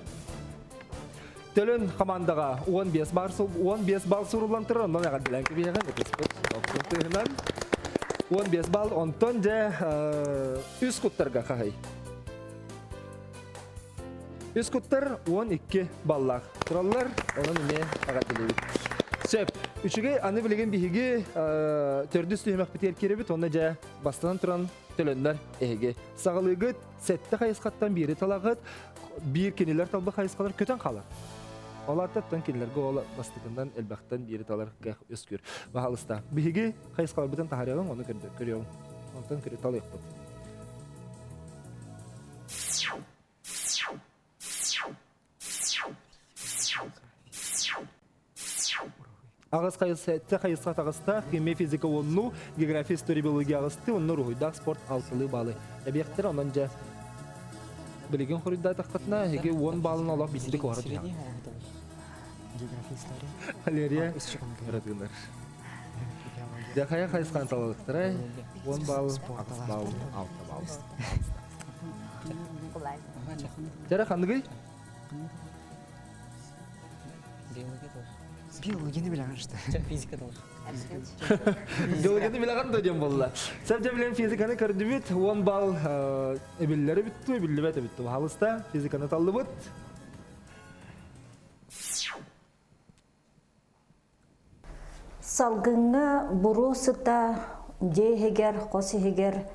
Төлөн командаҕа 15 бар 15 балл суруллан турар, онон эҕэрдэлээн кэбиһэҕин ытыспыт тохтун тыһынан 15 балл, онтон дьэ үс куттарга хаһый. Үс куттар 12 баллаах тураллар, онон эмиэ эҕэрдэлиибит. Сөп. Үчүгэй, аны билигин биһиги төрдүс түһүмэхпитигэр киирэбит, онно дьэ бастатан туран төлөннөр эһиги. Саҕалыыгыт сэттэ хайысхаттан биири талаҕыт, биир кинилэр талбыт хайысхалар көтөн хаалар. Ол ааттаттан кинилэргэ ол бастакынан элбэхтэн биири талар кыах үөскүүр. Баһаалыста. Биһиги хайысхаларбытын таһаарыаҕыҥ, ону көрүөҕүҥ. Онтон көрү талыахпыт. Аҕыс хайысха хайысха таҕыста, химия, физика уонну, география, история, биология аҕысты, онно уруһуйдаах спорт алтылыы баалы. Эбиэхтэр онон дьэ билигин хоруйдаатаххытына, эһиги уон баалын олох биирдик уһара түһэҕит.
География, история.
Валерия ыратыылар. Дьэ хайа хайысханы талалыктара? Уон баал, аҕыс баал, алта баал. Дьэ ханныгый?
Биологияны билэҕин что?
Физика долж.
Биологияны билэҕин да диэн буолла. Сәбдэ билэн физиканы көрдүбүт, 10 балл эбиллэри бүттү, биллибэт эбит. Баһалыста физиканы таллыбыт.
Салгыҥҥа буруо сыта дьиэ иһигэр, хос иһигэр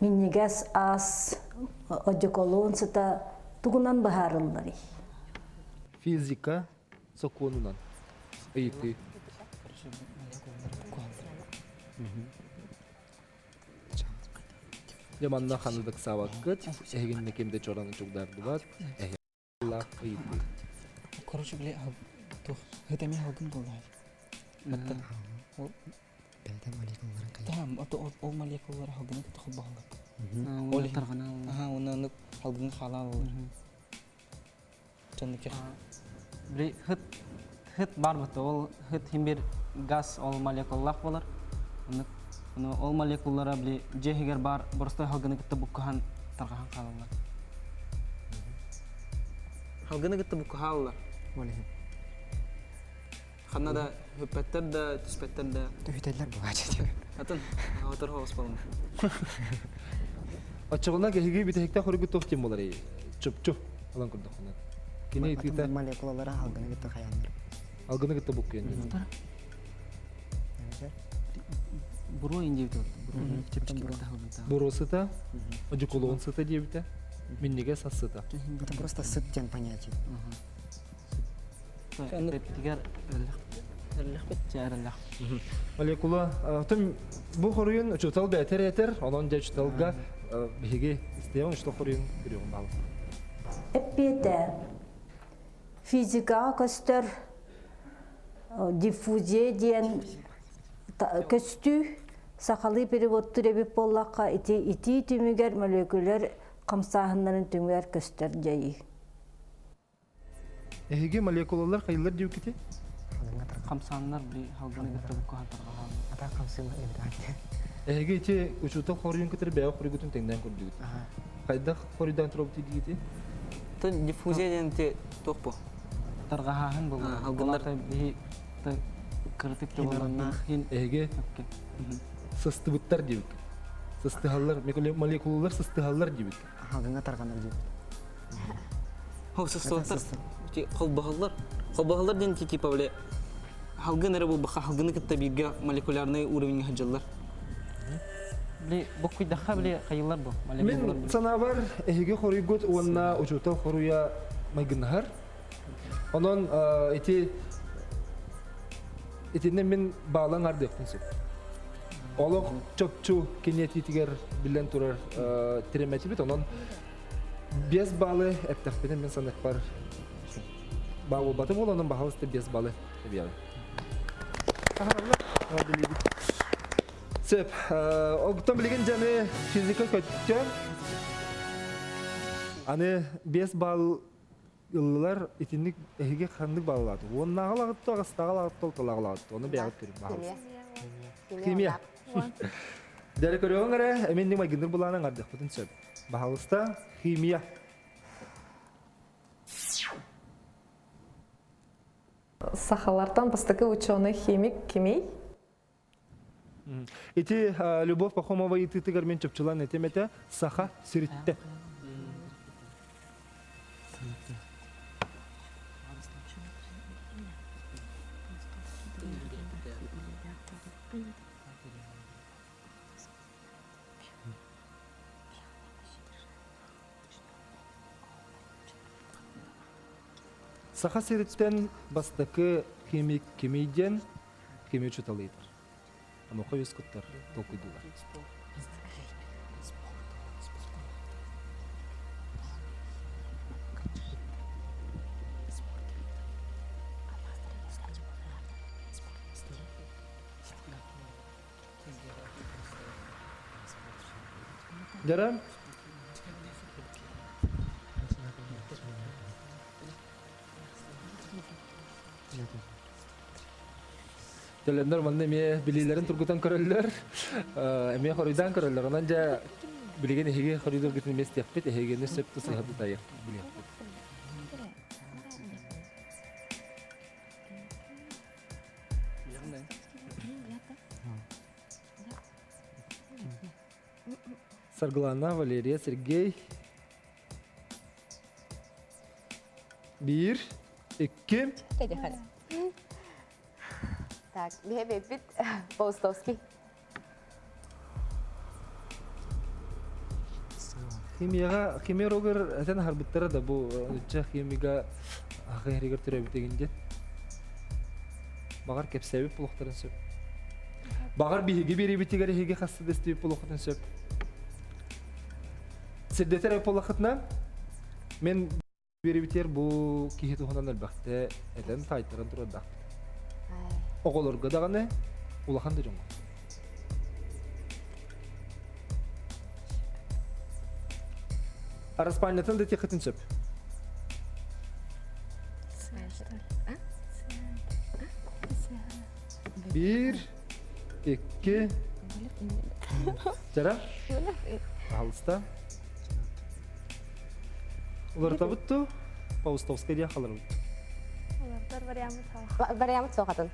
минньигэс ас, одеколон сыта тугунан быһаарылларый?
Физика сокуонунан ыйытыы. Дьэ манна ханнык саабаккыт, эһигиннэ ким да чораны чугдаардыбат, ыйытыы.
Короче, бля, туох хытами халгын буолла. Батта.
Бэйэтэ молекулаларын хайа.
Там, ото ол молекулалар халгыны кытта холбоһоллор.
Ол
тарҕана. Аха, уонна оннук
халгын хаалаалалар. Чоннуке.
Били хыт хыт бар бутта ол хыт химбир газ ол молекулалаах болар. Оннук ол молекулалара били дьиэ бар боростой халгыны кытта буккахан тарҕахан хаалаллар.
Халгыны кытта буккаһааллар.
Ол иһин.
Ханна да хүппэттэр да, түспэттэр да.
Түһүтэллэр бугаача диэн.
Атын, отор хоҕус болун.
Оччоҕуна киһиги бүтэһиктээх хоруйгут туох диэн буолар чопчу ылан көрдөххүнэ. Кини итиитэ
молекулалара алгыны кытта хаяннар.
Алгыны кытта буккуйан диэн.
Буруо ин диэбит
Буруо сыта, одеколон сыта диэбитэ, минньигэс ас сыта.
Это просто сыт диэн понятие.
Эппитигэр
Молекула тым бу хоруйун учуутал бээтэр этэр, онон дьэ учууталга биһиги истиэҕин учуутал хоруйун көрүөҕүн баалар.
Эппиэтэ физикаҕа көстөр диффузия диэн көстүү сахалыы переводтуур эбит буоллахха ити итии түмүгэр мөлекүлэр хамсааһыннарын түмүгэр көстөр дьайыы.
Эһиги молекулалар хайылар диэбиккити?
Хамсааннар били халганы кытта буккаһан тарҕаһааллар.
Ата хамсыылар эбит
Эһиги ити учуутал хоруйун кытары бэйэ хоруйгутун тэҥнээн көрдүгүт. Хайдах хоруйдаан туробут диигити?
Тон диффузия диэн ити туох бу?
Тарҕаһааһын буолар.
Халгыннар
биһи кыратык хин
Эһиги сыстыбыттар диэбиккит. Сыстыһаллар, молекулалар сыстыһаллар диэбиккит.
Халгыҥа тарҕанар диэбит.
Хо сыстыбаттар. Холбоһоллор. Холбоһоллор диэн типа бile халгын эрэ буолбакка халгыны кытта бииргэ молекулярный уровеньҥа сылдьаллар.
Били буккуйдахха били хайылар бу.
Мин санаабар эһиги хоруйгут уонна учуутал хоруйа майгыннаһар. Онон ити итиннэ мин баалаҥ ардыахпын сөп. Олох чопчу киниэтиитигэр биллэн турар тиремэтибит, онон 5 баалы эптэхпинэ мин саныахпар баа буолбата буолан, онон баһалыста 5 баалы эбиэҕим. Сөп. Оттон билигин дьаны физика көттө. Аны 5 балл ыллылар итинник эһиги ханнык баллааты? Уоннааҕы лаҕытты, аҕыстааҕы лаҕытты, алталааҕы лаҕытты. Ону бэйэҕит көрүҥ баҕалыста. Химия. Дьэ көрүөҕүҥ эрэ, эминник майгынныр булаанан ардыахпытын сөп. Баһалыста, химия.
Сахалартан бастакы ученый-химик кимий?
Ити Любовь Пахомова ыйытыытыгар мин чопчулаан этим этэ, саха сириттэ. Саха сириттэн бастакы химик кимий диэн кими учуталыйтар. Онуоха үс куттар толкуйдуулар. Дьара Төлөннөр манна эмиэ билиилэрин тургутан көрөллөр, эмиэ хоруйдаан көрөллөр. Онон дьэ билигин эһиги хоруйдуургутун эмиэ истиэхпит, эһигини сөп тусуһа тутайыах билиэхпит. Саргылана, Валерия, Сергей. Биир, икки.
Так, биһи Паустовский.
Химияға химия рогер этен харбыттара да бу ычча химига ахыһырыгар төрөбүтэгин диэн. Бағар кэпсээбит булуохтарын сөп. Бағар биһиги биэрибитигэр эһиги хасты дэстибит булуоххутун сөп. Сирдэтэр буоллаххытына мен биэрибитигэр бу киһи туһунан элбэхтэ этэн таайтаран турардаахпыт. Оҕолорго даҕаны, улахан да дьоҥҥо. Араспаанньатын да тиэххитин сөп. Биир, икки, Жара? Пожалуйста. Уларытабыт ту? Паустовская диэн халарбыт.
Уларытар вариаммыт суох.
Вариаммыт суох атын.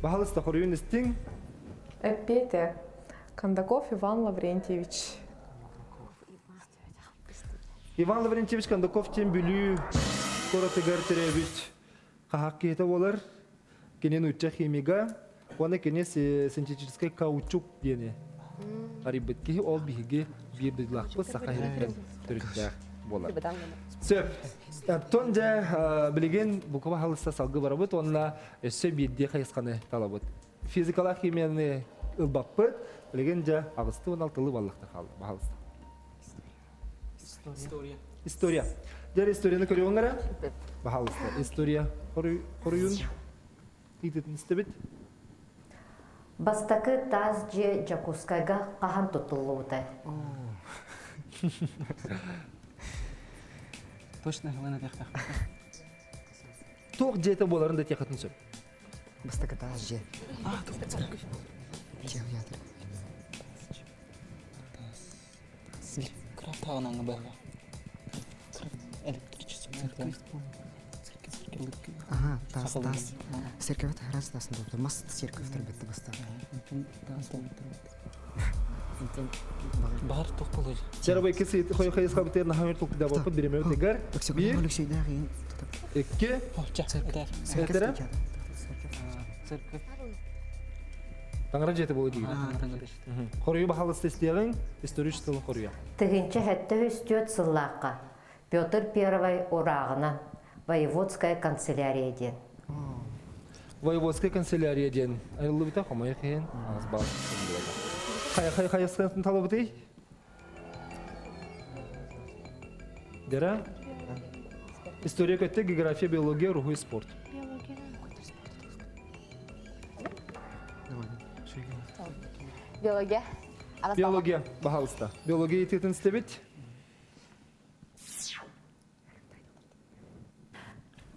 Баһалыста хоруйун истиҥ.
Эппиэтэ. Кондаков Иван Лаврентьевич.
Иван Лаврентьевич Кондаков диэн Бүлүү куоратыгар төрөөбүт хаһаак киһитэ буолар. Кини нуучча химига. Уонна кини синтетическэй каучук диэни арыйбыт киһи ол биһиги биир дойдулаахпыт саха иһиттэн төрүттээх буолар. Сөп. Оттон дьэ билигин буква халыста салгы барабыт уонна өссө биирдии хайысханы талабыт. Физикалаах химияны ылбаппыт. Билигин дьэ аҕысты уон алтылы баллахта хаалла. Баһалыста.
История.
История. Дьэ историяны көрүөҥ эрэ. Баһалыста. История хоруйун ыйтытын истэбит.
Бастакы таас дьиэ Дьокуускайга хаһан туттуллубутай?
Точно ылан этиэхтээх.
Туох дьиэтэ буоларын да этиэххитин сөп.
Бастакы таас дьиэ. Дьиэ уйаатыр.
Крафт аҕынан быһа. Электричество.
Ага, таас, таас. Церковь раз таас мас церковь турбетті бастан.
Баар туох болуй?
Чарабай киси хой хайысха битер нахамир тук да баппыт биремер тегер. Бир, икки, этере.
Церковь.
Таҥара дьиэтэ буолуо диигин. Хоруйу баһаалыста истиэҕиҥ, исторический тылын хоруйа.
1073 сыллаахха Петр Первый урааҕынан Воеводская канцелярия диэн.
Воеводская канцелярия диэн айыллыбыта хомойуох иһин аҕыс баал Хайа хайа хайысхатын талабытый? Дера? История көттө, география, биология, руһуй, спорт.
Биология.
Биология, баһалыста. Биология ититин истебит.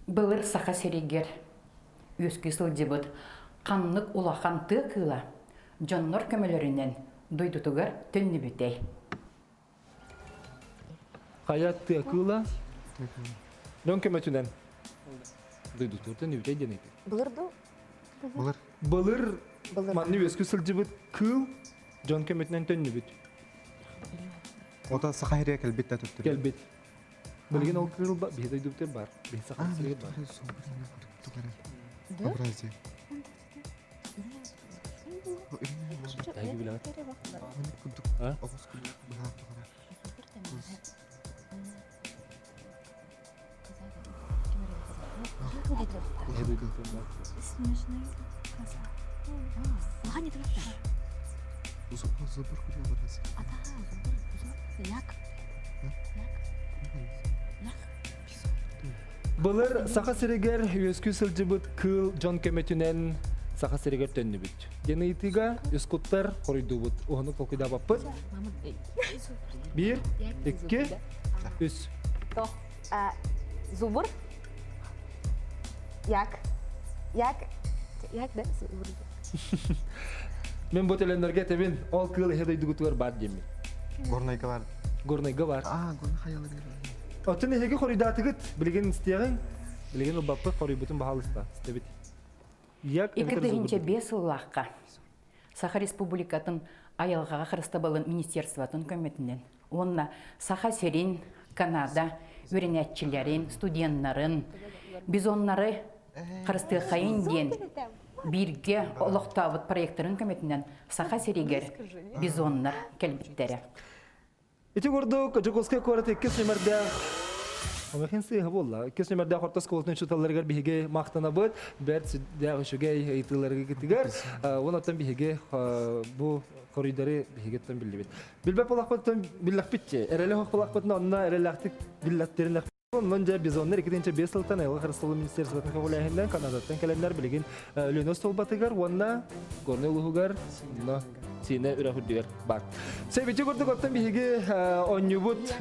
Былыр Саха сиригэр үөскүү сылдьыбыт ханнык улахан тыа кыыла дьоннор көмөлөрүнэн дойдутугар төннүбүтэй?
Хайа тыа кыыла дьон көмөтүнэн дойдутугар төннүбүтэй диэн ыйытыы.
Былыр дуу?
Былыр.
Былыр манна үөскүү сылдьыбыт кыыл дьон көмөтүнэн төннүбүт.
Ота саха сиригэр кэлбит да туттар.
Кэлбит. Билигин ол кыыл биһи дойдубутугар бар. Биһи саха сиригэр бар.
Образия.
Тайгы билэҕит. А? Биһи дойдубутугар бар.
Снежный коза.
Былыр Саха сиригэр үөскүү сылдьыбыт кыыл дьон көмөтүнэн Саха сиригэр төннүбүт. Диэн ыйытыыга үскуттар хоруйдуубут. Уһунук толкуйдаабаппыт. Биир, икки, үс.
Зубр. Як. Як. Як да? Зубр.
Мен бу теленнерге этэбин, ол кыыл иһэ дойдугутугар бар диэммин.
Горнайга бар.
Горнайга бар.
Аа, горнай хайалар.
Оттон эһиги хоруйдаатыгыт, билигин истиэҕиҥ, билигин ылбаппыт хоруйбутун баһаалыста истэбит. Як
2005 сыллаахха Саха Республикатын айылҕаҕа харыстабылын министерствотын көмөтүнэн уонна Саха сирин, Канада үөрэнээччилэрин, студеннарын, бизоннары харыстыаххайын диэн бииргэ олохтообут проектарын көмөтүнэн Саха сиригэр бизоннар кэлбиттэрэ.
Ити курдук Дьокуускай куорат иккис нүмердээх Омехин сыыһа буолла. Иккис нүмердээх орто оскуолатын учууталларыгар биһиги махтанабыт. Бэрт сүрдээх үчүгэй ыйытыыларгытыгар. Онон биһиги бу хоруйдары биһигиттэн биллибит. Билбэт буолахпыттан биллэхпитчи. Эрэлэх буолахпытына онно эрэлээхтик биллэттерин Онон дьэ бизоннар 2005 сылтан айылҕа харыстабыл министерствотын көҕүлээһининэн Канадаттан кэлэннэр билигин Өлүөнэ остуолбатыгар уонна Горнай улууһугар онно Сиинэ үрэх үрдүгэр бар. Сэбити курдук оттон биһиги оонньуубут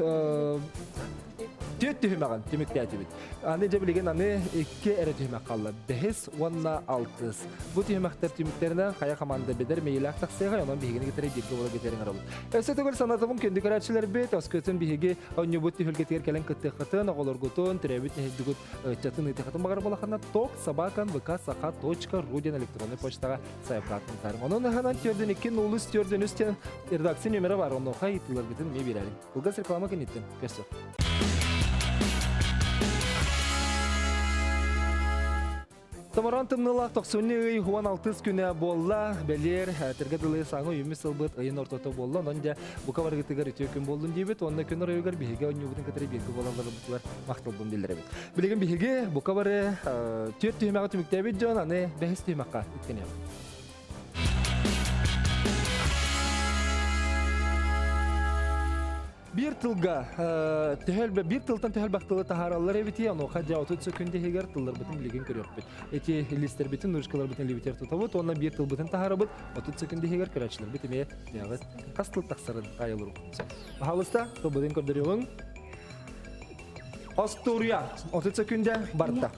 түөрт түһүмэҕин түмүктээтибит. Аны дьэ билигин аны икки эрэ түһүмэх хаалла. Бэһис уонна алтыс. Бу түһүмэхтэр түмүктэринэн хайа команда бэдэр мэйилээх тахсыаҕай, онон биһигини кытары бииргэ буола кэтэриҥ арабыт. Өссө төгүл санатабын күндү көрөөччүлэрбит, өскөтүн биһиги Оонньуубут түһүлгэтигэр кэлэн кыттыаххытын, оҕолоргутун, төрөөбүт нэһилдьигут ыччатын ыытыаххытын баҕар буолаххына ток собакан вк саха точка ру диэн электроннай почтаҕа сайапкаатын таарыҥ. Онон ыһанан төрдүн икки нулус төрдүн үс диэн редакция нүөмэрэ бар. Онуоха ыйытыыларгытын эмиэ биэрэрин. Кылгас реклама кэнниттэн көрсө. Томороон тымныылаах тохсунньу ый 16 күнэ буолла. Бэлиэр тэргэ дылы саҥа үйүммүт сылбыт ыйын ортото буолла. Онон дьэ бука барыгытыгар үтүө күн буоллун диибит. Уонна күн оройугар биһиги оонньуубутун кытары бииргэ буолалларбытыгар махталбын биллэрэбит. Билигин биһиги бука бары түөрт түһүмэҕи түмүктээбит дьон аны бэһис түһүмэххэ үктэниэҕит. Биир тылга төһөлбө биир тылтан төһөлбөх тылы таһаараллар эбити, онуоха дьэ 30 сөкүндэ иһигэр тылларбытын билигин көрүөхпүт. Эти лиистэрбитин, ручкаларбытын илиибитигэр тутабыт уонна биир тылбытын таһаарабыт, 30 сөкүндэ иһигэр көрөөччүлэрбит эмиэ бэйэҕит хас тыл тахсарын таайыллар. Пожалуйста, тылбытын көрдөрүөҕүҥ. Остуоруйа 30 сөкүндэ барда.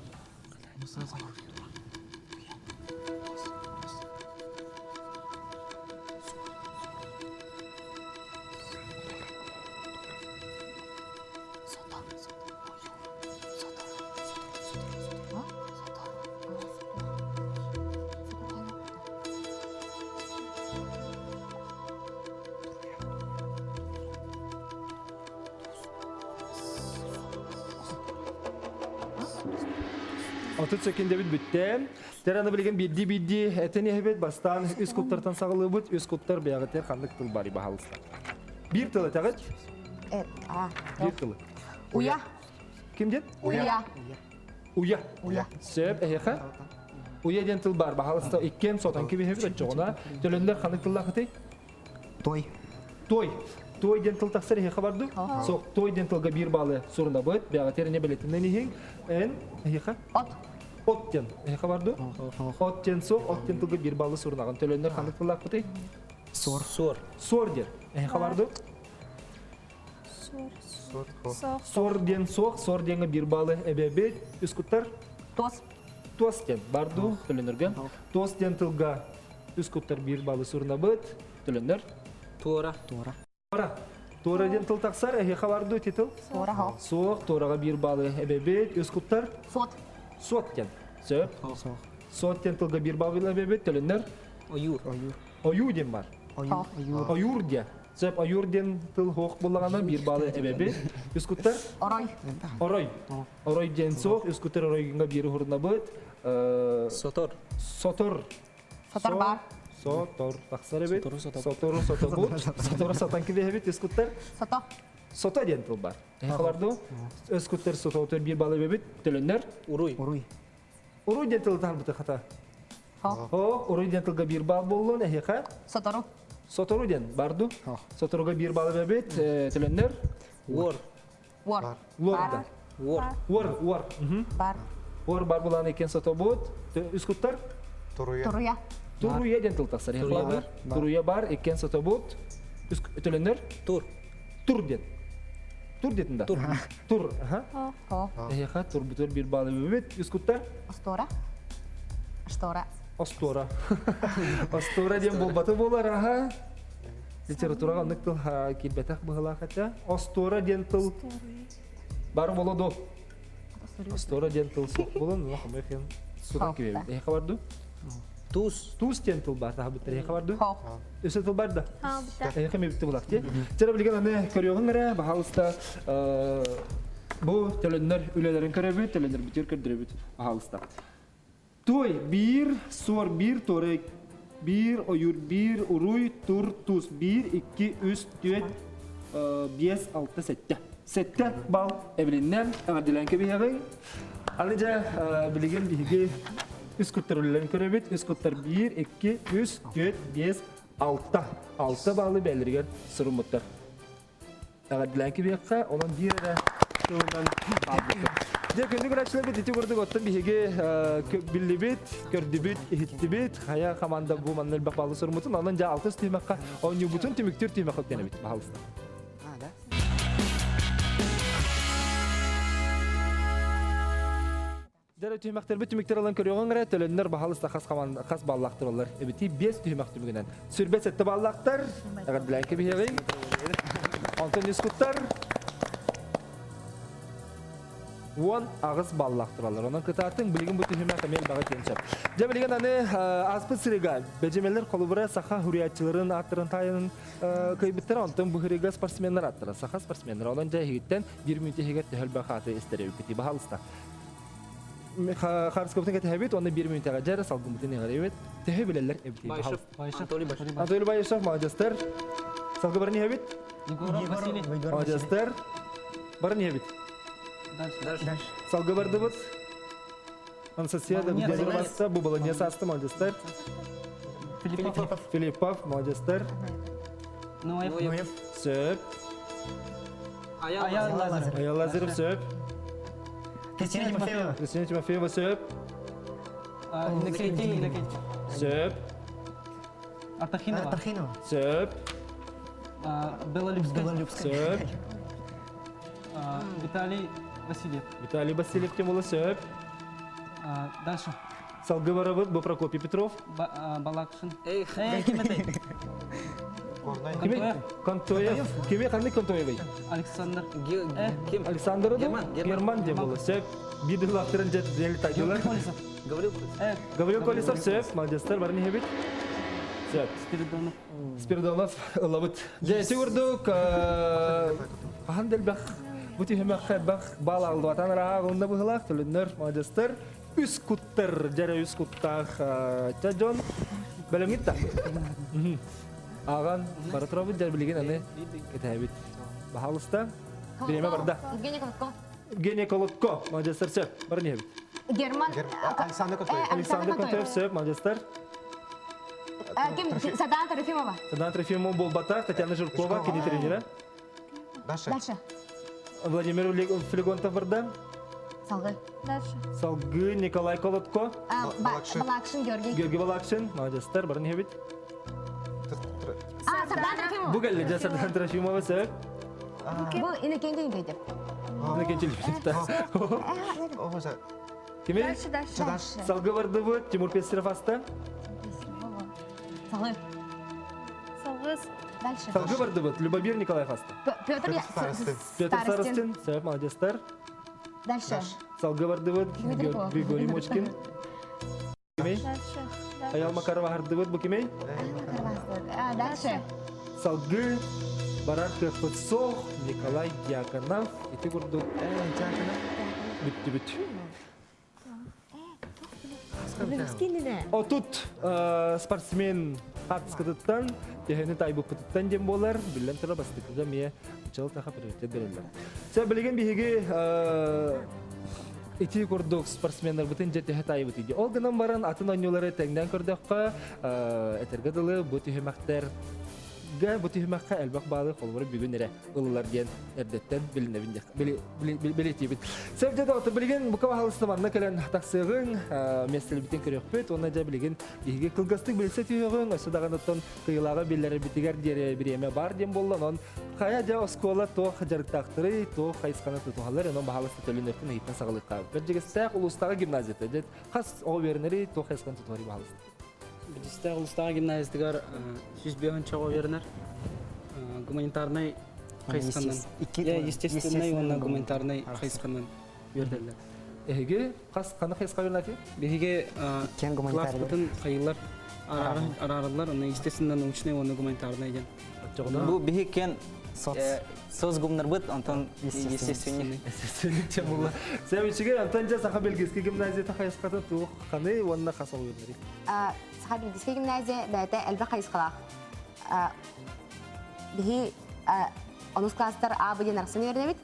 30 секундэбит бүттэ. Тераны билигин биирдии-биирдии этэн иһэбит. Бастаан үс куттартан саҕалыыбыт. Үс куттар бэйэҕитигэр ханнык тыл барый баһаалыста. Биир тыл этэҕит?
Эт, а.
Биир тылы.
Уя.
Ким диэн?
Уя.
Уя.
Уя.
Сөп, эһиэхэ? Уя диэн тыл бар. Баһаалыста иккиэн сотон кибиһэбит оччоҕуна. Төлөннөр ханнык тыллаахытый?
Той.
Той. Той диэн тыл тахсар эһиэхэ барды. Суох, той диэн тылга биир баалы сурунабыт. Бэҕэтэр не билетинэн иһиҥ. Эн эһиэхэ?
От.
От диэн эһиэхэ барды. От диэн суох, от диэн тылга биир баалы сурунаҕын. Төлөннөр ханнык тыллаахпытый?
Суор.
Суор.
Суор диэн. Эһиэхэ барды.
Суор.
Суор диэн суох, суор диэҥҥэ биир баалы эбэбит. Үс куттар?
Туос.
Туос диэн. Барду төлөнөргө. Туос диэн тылга үс куттар биир баалы сурунабыт. Төлөннөр.
Туора.
Туора.
Туора. Туора диэн тыл тахсар. Эһиэхэ бар дуу ити тыл?
Туора хоп.
Суох. Туораҕа биир баалы эбэбит. Үс куттар.
Суот.
Суот диэн. Сөп.
Суох.
Суот диэн тылга биир баалы эбэбит. Төлөннөр.
Ойуур.
Ойуур.
Ойуу диэн бар.
Ойуур. Ойуур.
Ойуур диэн. Сөп. Ойуур диэн тыл суох буллаҕына биир баалы эбэбит. Үс куттар.
Орой.
Орой. Орой диэн суох. Үс куттар оройгунга биир уһурунабыт.
Сотор.
Сотор.
Сотор бар.
Сотор тахсар эбит.
Сотору сотор.
Сотору сотобут. Сотору сотан кибиһэбит үс куттар.
Сото.
Сото диэн тыл бар. Эхаларду өс куттар сотоутор биир балы эбит. Төлөннөр.
Уруй.
Уруй.
Уруй диэн тылы таһарбыты хата.
Хо.
О, уруй диэн тылга биир бал боллун эһиэхэ.
Сотору.
Сотору диэн барду. Соторуга биир бал эбит. Төлөннөр.
Уор.
Уор.
Лорда.
Уор.
Уор, уор.
Бар.
Уор бар булан экен сотобут. Үс куттар.
Туруя.
Туруя.
Туруя диэн тыл тахсар.
Туруя
бар. Туруя бар, иккен сотобут. Үс төлөнөр.
Тур.
Тур диэн. Тур диэтин да.
Тур.
Тур. Аха.
Хо.
Эһиэхэ турбутур бир баалы бүбүт. Үс куттар.
Остора. Штора.
Остуора. Остуора диэн буолбаты буолар, аха. Литератураҕа оннук тыл киирбэтэх быһыылаах этэ. Остуора диэн тыл бары боло до. Остуора диэн тыл суох буолан, ну хомойуох иһин сутан киирбит. Эһиэхэ бар дуу?
Туус.
Туус диэн тыл бар, таһабыттар. Эһиэхэ бар дуу? Өссө тыл бар да?
Хаалбыта.
Эһиэхэ мебитти булак дии. Чара билигин аны көрүөҕүҥ эрэ, баһаалыста бу төлөннөр үлэлэрин көрөбүт, төлөннөрбүтүгэр көрдөрөбүт, баһаалыста. Туой биир, суор биир, туорай биир, ойуур биир, уруй, тур, туус биир, икки, үс, түөрт, биэс, алта, сэттэ. Сэттэ балл эбилиннэ. Эҕэрдэлээн кэбиһэҕиҥ. Аны дьэ, билигин биһиги үс куттар үлэлэрин көрөбүт. Үс куттар биир, икки, үс, түөрт, биэс, алта. Алта баллы бэйэлэригэр суруммуттар. Эҕэрдэлээн кэбиһиэххэ, онон биир эрэ тылынан хаалбыппыт. Дьэ, күндү көрөөччүлэрбит ити курдук оттон биһиги биллибит, көрдүбүт, иһиттибит. Хайа команда бу манна элбэх баллы суруммутун, онон дьэ алтыс түһүмэххэ оонньуубутун түмүктүүр түһүмэххэ үктэнэбит. Баһаалыста.
А, да?
Дьэ түһүмэхтэрбит түмүктэр ылан көрүөҕүҥ эрэ, төлөннөр баһалыста хас хаман хас баллаахтар олар. Эбити биэс түһүмэх түмүгүнэн. Сүрбэ сэттэ баллаахтар. Эҕэрдэлээн кэбиһиэҕиҥ. Онтон үс куттар 18 баллаах тураллар. Онон кытаатыҥ, билигин бу түһүмэх эмиэ элбэҕи этиэн сөп. Дьэ билигин аны ааспыт сырыга бэдьимэлэр холобура саха хуруйааччыларын ааттарын таайанын кыайбыттара, онтон бу сырыга спортсменнар ааттара, саха спортсменнара. Онон дьэ эһигиттэн биир мүнүүтэ иһигэр төһө элбэх ааты истэр эбиппитий, баһаалыста. Харскобытын кэтэһэбит, уонна биир мүнүүтэҕэ дьэрэ салгыммытын иҕэрэбит. Төһө билэллэр эбитий?
Баишев. Анатолий Баишев.
Анатолий Баишев, молодецтар. Салгы барын иһэбит?
Егоров Василий.
Молодецтар. Барын иһэбит?
Дальше.
Салгы бардыбыт. Анастасия Давыдова, бу баланья састы, молодецтар.
Филиппов.
Филиппов, молодецтар.
Ноев.
Сөп.
Аял Лазарев.
Аял Лазарев, сөп.
Кристина Тимофеева.
Кристина Тимофеева, сөп.
Иннокентий Иннокентий.
Сөп.
Артахинова.
Артахинова.
Сөп.
Белолюбская.
Белолюбская.
Сөп.
Виталий Васильев.
Виталий Васильев тем сөп.
Дальше.
Салгы барабыт, бу Прокопий Петров.
Балакшин.
Эй,
ким этэй?
Кими? Контоев. Кими ханнык Контоевый?
Александр.
Ким?
Александр
Герман.
Герман диэн буолла. Сөп. Биир дылаахтарын дьэ дьэ тайдылар.
Колесов.
Гаврил Колесов.
Гаврил Колесов сөп. Молодецтар барын иһэбит. Сөп.
Спиридонов.
Спиридонов ылабыт. Дьэ ити курдук хаһан дэлбэх бу түһүмэххэ элбэх баал аҕыллыбатан араҕа онно быһылаах төлөннөр молодецтар үс куттар дьэрэ үс куттаах ча дьон бэлэмҥит да ааҕан бара турабыт дьэ билигин аны кэтэһэбит баһаалыста бириэмэ барда
Евгений Колотко.
Евгений Колотко молодецтар сөп бары иһэбит
Герман.
Александр Контоев.
Александр Контоев сөп молодецтар
Ким? Садан Трофимова.
Садан Трофимова буолбатах Татьяна Жиркова кини тренера
Дальше.
Дальше.
Владимир Флегонтов барда
Салгы.
Дальше.
Салгы Николай Колотко
Балакшин.
Балакшин Георгий.
Георгий Балакшин молодецтар барын иһэбит
А, Сардан Трофимова.
Бу кэллэ дьэ Сардан Трофимова сөп
Бу Иннокентий Иннокентьев.
Иннокентий Лебедев. Кими?
Дальше, дальше.
Дальше.
Салгы бардыбыт Тимур Пестеров аста.
Салгы.
Салгыс.
Дальше.
Салгы бардыбыт Любомир Николаев аста.
Петр
Старостин.
Петр Старостин. Сөп, молодецтар.
Дальше.
Салгы бардыбыт
Дмитрий Попов.
Григорий Мочкин. Кимей?
Дальше.
Аял Макарова хардыбыт бу кимей?
Дальше.
Салгы барар кыахпыт суох Николай Дьяконов. Ити курдук бүттүбүт. Отут спортсмен хаартыскатыттан, төһөнү тайбыппытыттан диэн буолар, биллэн турар бастакыга эмиэ чыл таха приоритет берэллэр. Сэ билигин биһиги ити курдук спортсменнарбытын дьэ төһө таайбыт иди. Ол гынан баран атын оонньуулары тэҥнээн көрдөххө, этэргэ дылы бу түһүмэхтэр бу түһүмэххэ элбэх баалы холобура бүгүн эрэ ылылар диэн эрдэттэн билинэбин билетиибит. Сәбдэ доҕотто билигин бука баһалыста манна кэлэн тахсыаҕыҥ, миэстэлэрбитин көрүөхпүт уонна дьэ билигин биһиги кылгастык билсэ түһүөҕүҥ, өссө даҕаныттан кыйылааҕы биллэрэрбитигэр диэри бириэмэ баар диэн буолла, онон хайа дьэ оскуола туох дьарыктаахтарый, туох хайысханы тутуһаллар, онон баһалыста төлөн өртүн ыйыттан саҕалыахха. Бэрдьигэстээх улуустааҕы гимназията дьэ хас оҕо үөрэнэрий, туох хайысханы тутуһарый баһалыста.
Бэрдьигэстээх улуустааҕы гимназиятыгар 105 оҕо үөрэнэр. Гуманитарнай хайысханан, естественный уонна гуманитарнай хайысханан үөрдэллэр.
Эһиги хас ханнык хайысха үөрэнээти?
Биһиги класспытын хайылар араараллар, онно естественно научный уонна гуманитарнай диэн.
Бу биһи кен соцгумнарбыт, онтон естественник.
Естественник чем була. Сәм үчүгэй, онтон дьэ Саха Бельгийский гимназията хайысхатын туох ханы уонна хас оҕо үөрэнэрий?
Саха Бельгийский гимназия бэйэтэ элбэх хайысхалаах. Биһи онус класстар А диэн арахсан үөрэнэбит.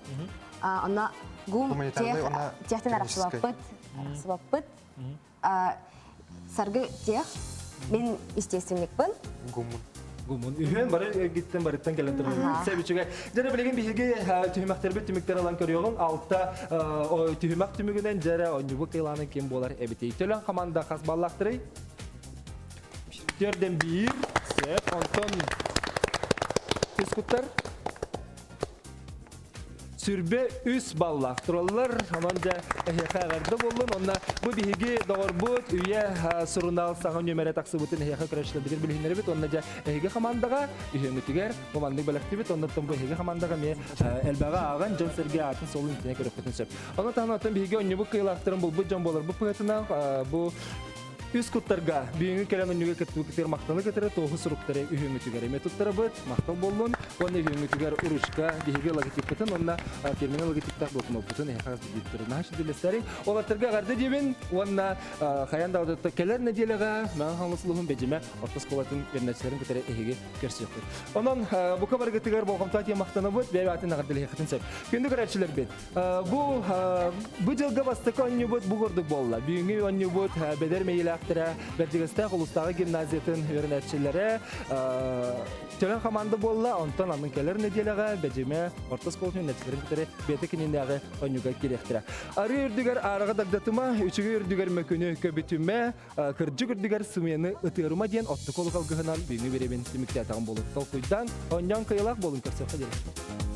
Онно ГУМ техтен арахсыбаппыт, арахсыбаппыт. Саргы тех, мин естественникпын.
Гумун.
Гумун. Үһүөн бары эргиттен барыттан кэлэн турар. Сөп үчүгэй. Дьэ билигин биһиги түһүмэхтэрбит түмүктэр ылан көрүөҕүҥ. Алта түһүмэх түмүгүнэн дьэрэ оонньуубут кыйлаанын ким буолар эбитий. Төлөн команда хас баллаахтарый? Төрден биир. Сөп. Онтон Түскуттар сүрбэ үс баллаах тураллар. Онон дьэ эһиэхэ эҕэрдэ буоллун. Онно бу биһиги доҕорбут үйэ сурунаал саҥа нүөмэрэ тахсыбытын эһиэхэ көрөөччүлэрбитин билиһиннэрэбит. Онно дьэ эһиги хамаандаҕа үһүөҥҥүтүгэр бу маннык бэлэхтибит. Оннуттан бу эһиги хамаандаҕа эмиэ элбэҕи ааҕан дьон-сэргэ аатын суолун итинэ көрүөхпүтүн сөп. Онон таһынан оттон биһиги онньубут кыайыылаахтарын булбут дьон буоларбыт быһыытынан бу. Үс куттарга бүгүҥҥү кэлэн онньуга кыттыбыккытыгар махталы кытары туоһу суруктары үһүҥҥүтүгэр эмиэ туттарабыт. Махтал буоллун. Уонна үһүҥҥүтүгэр ручка биһиги логотиппытын уонна фирменный логотиптаах блокноппутун эһиэхэ хас биирдииттэрин наһаа сүдүлэстэриҥ. Уолаттарга эҕэрдэ диэбин уонна хайаан да кэлэр нэдиэлэҕэ Мэҥэ Хаҥалас улууһун Бэдьимэ орто оскуолатын үөрэнээччилэрин кытары эһиги көрсүөхпүт. Онон бука барыгытыгар болҕомто диэн махтанабыт, бэйэ-бэйэтин эҕэрдэлэһиэххитин сөп. Күндү көрөөччүлэрбит, Бу бу дьылга бастакы оонньуубут бу курдук буолла. Бүгүҥҥү оонньуубут бэдэр мэйилээхтэрэ Бэрдьигэстээх улуустааҕы гимназиятын үөрэнээччилэрэ төлөн хамаанда буолла. Онтон аны кэлэр нэдиэлэҕэ Бэдьимэ орто оскуолатын үөрэнээччилэрин кытары бэйэтэ кининээҕи оонньууга киириэхтэрэ. Арыы үрдүгэр аараҕы дагдатыма, үчүгэй үрдүгэр мөкүнү көбүтүмэ, кырдьык үрдүгэр сымыйаны ытыарыма диэн оттук олук алгыһынан бүгүҥҥү бириэмин түмүктээтэҕим буолун. Толкуйдаан, оонньоон кыайыылаах буолун көрсүөххэ диэри.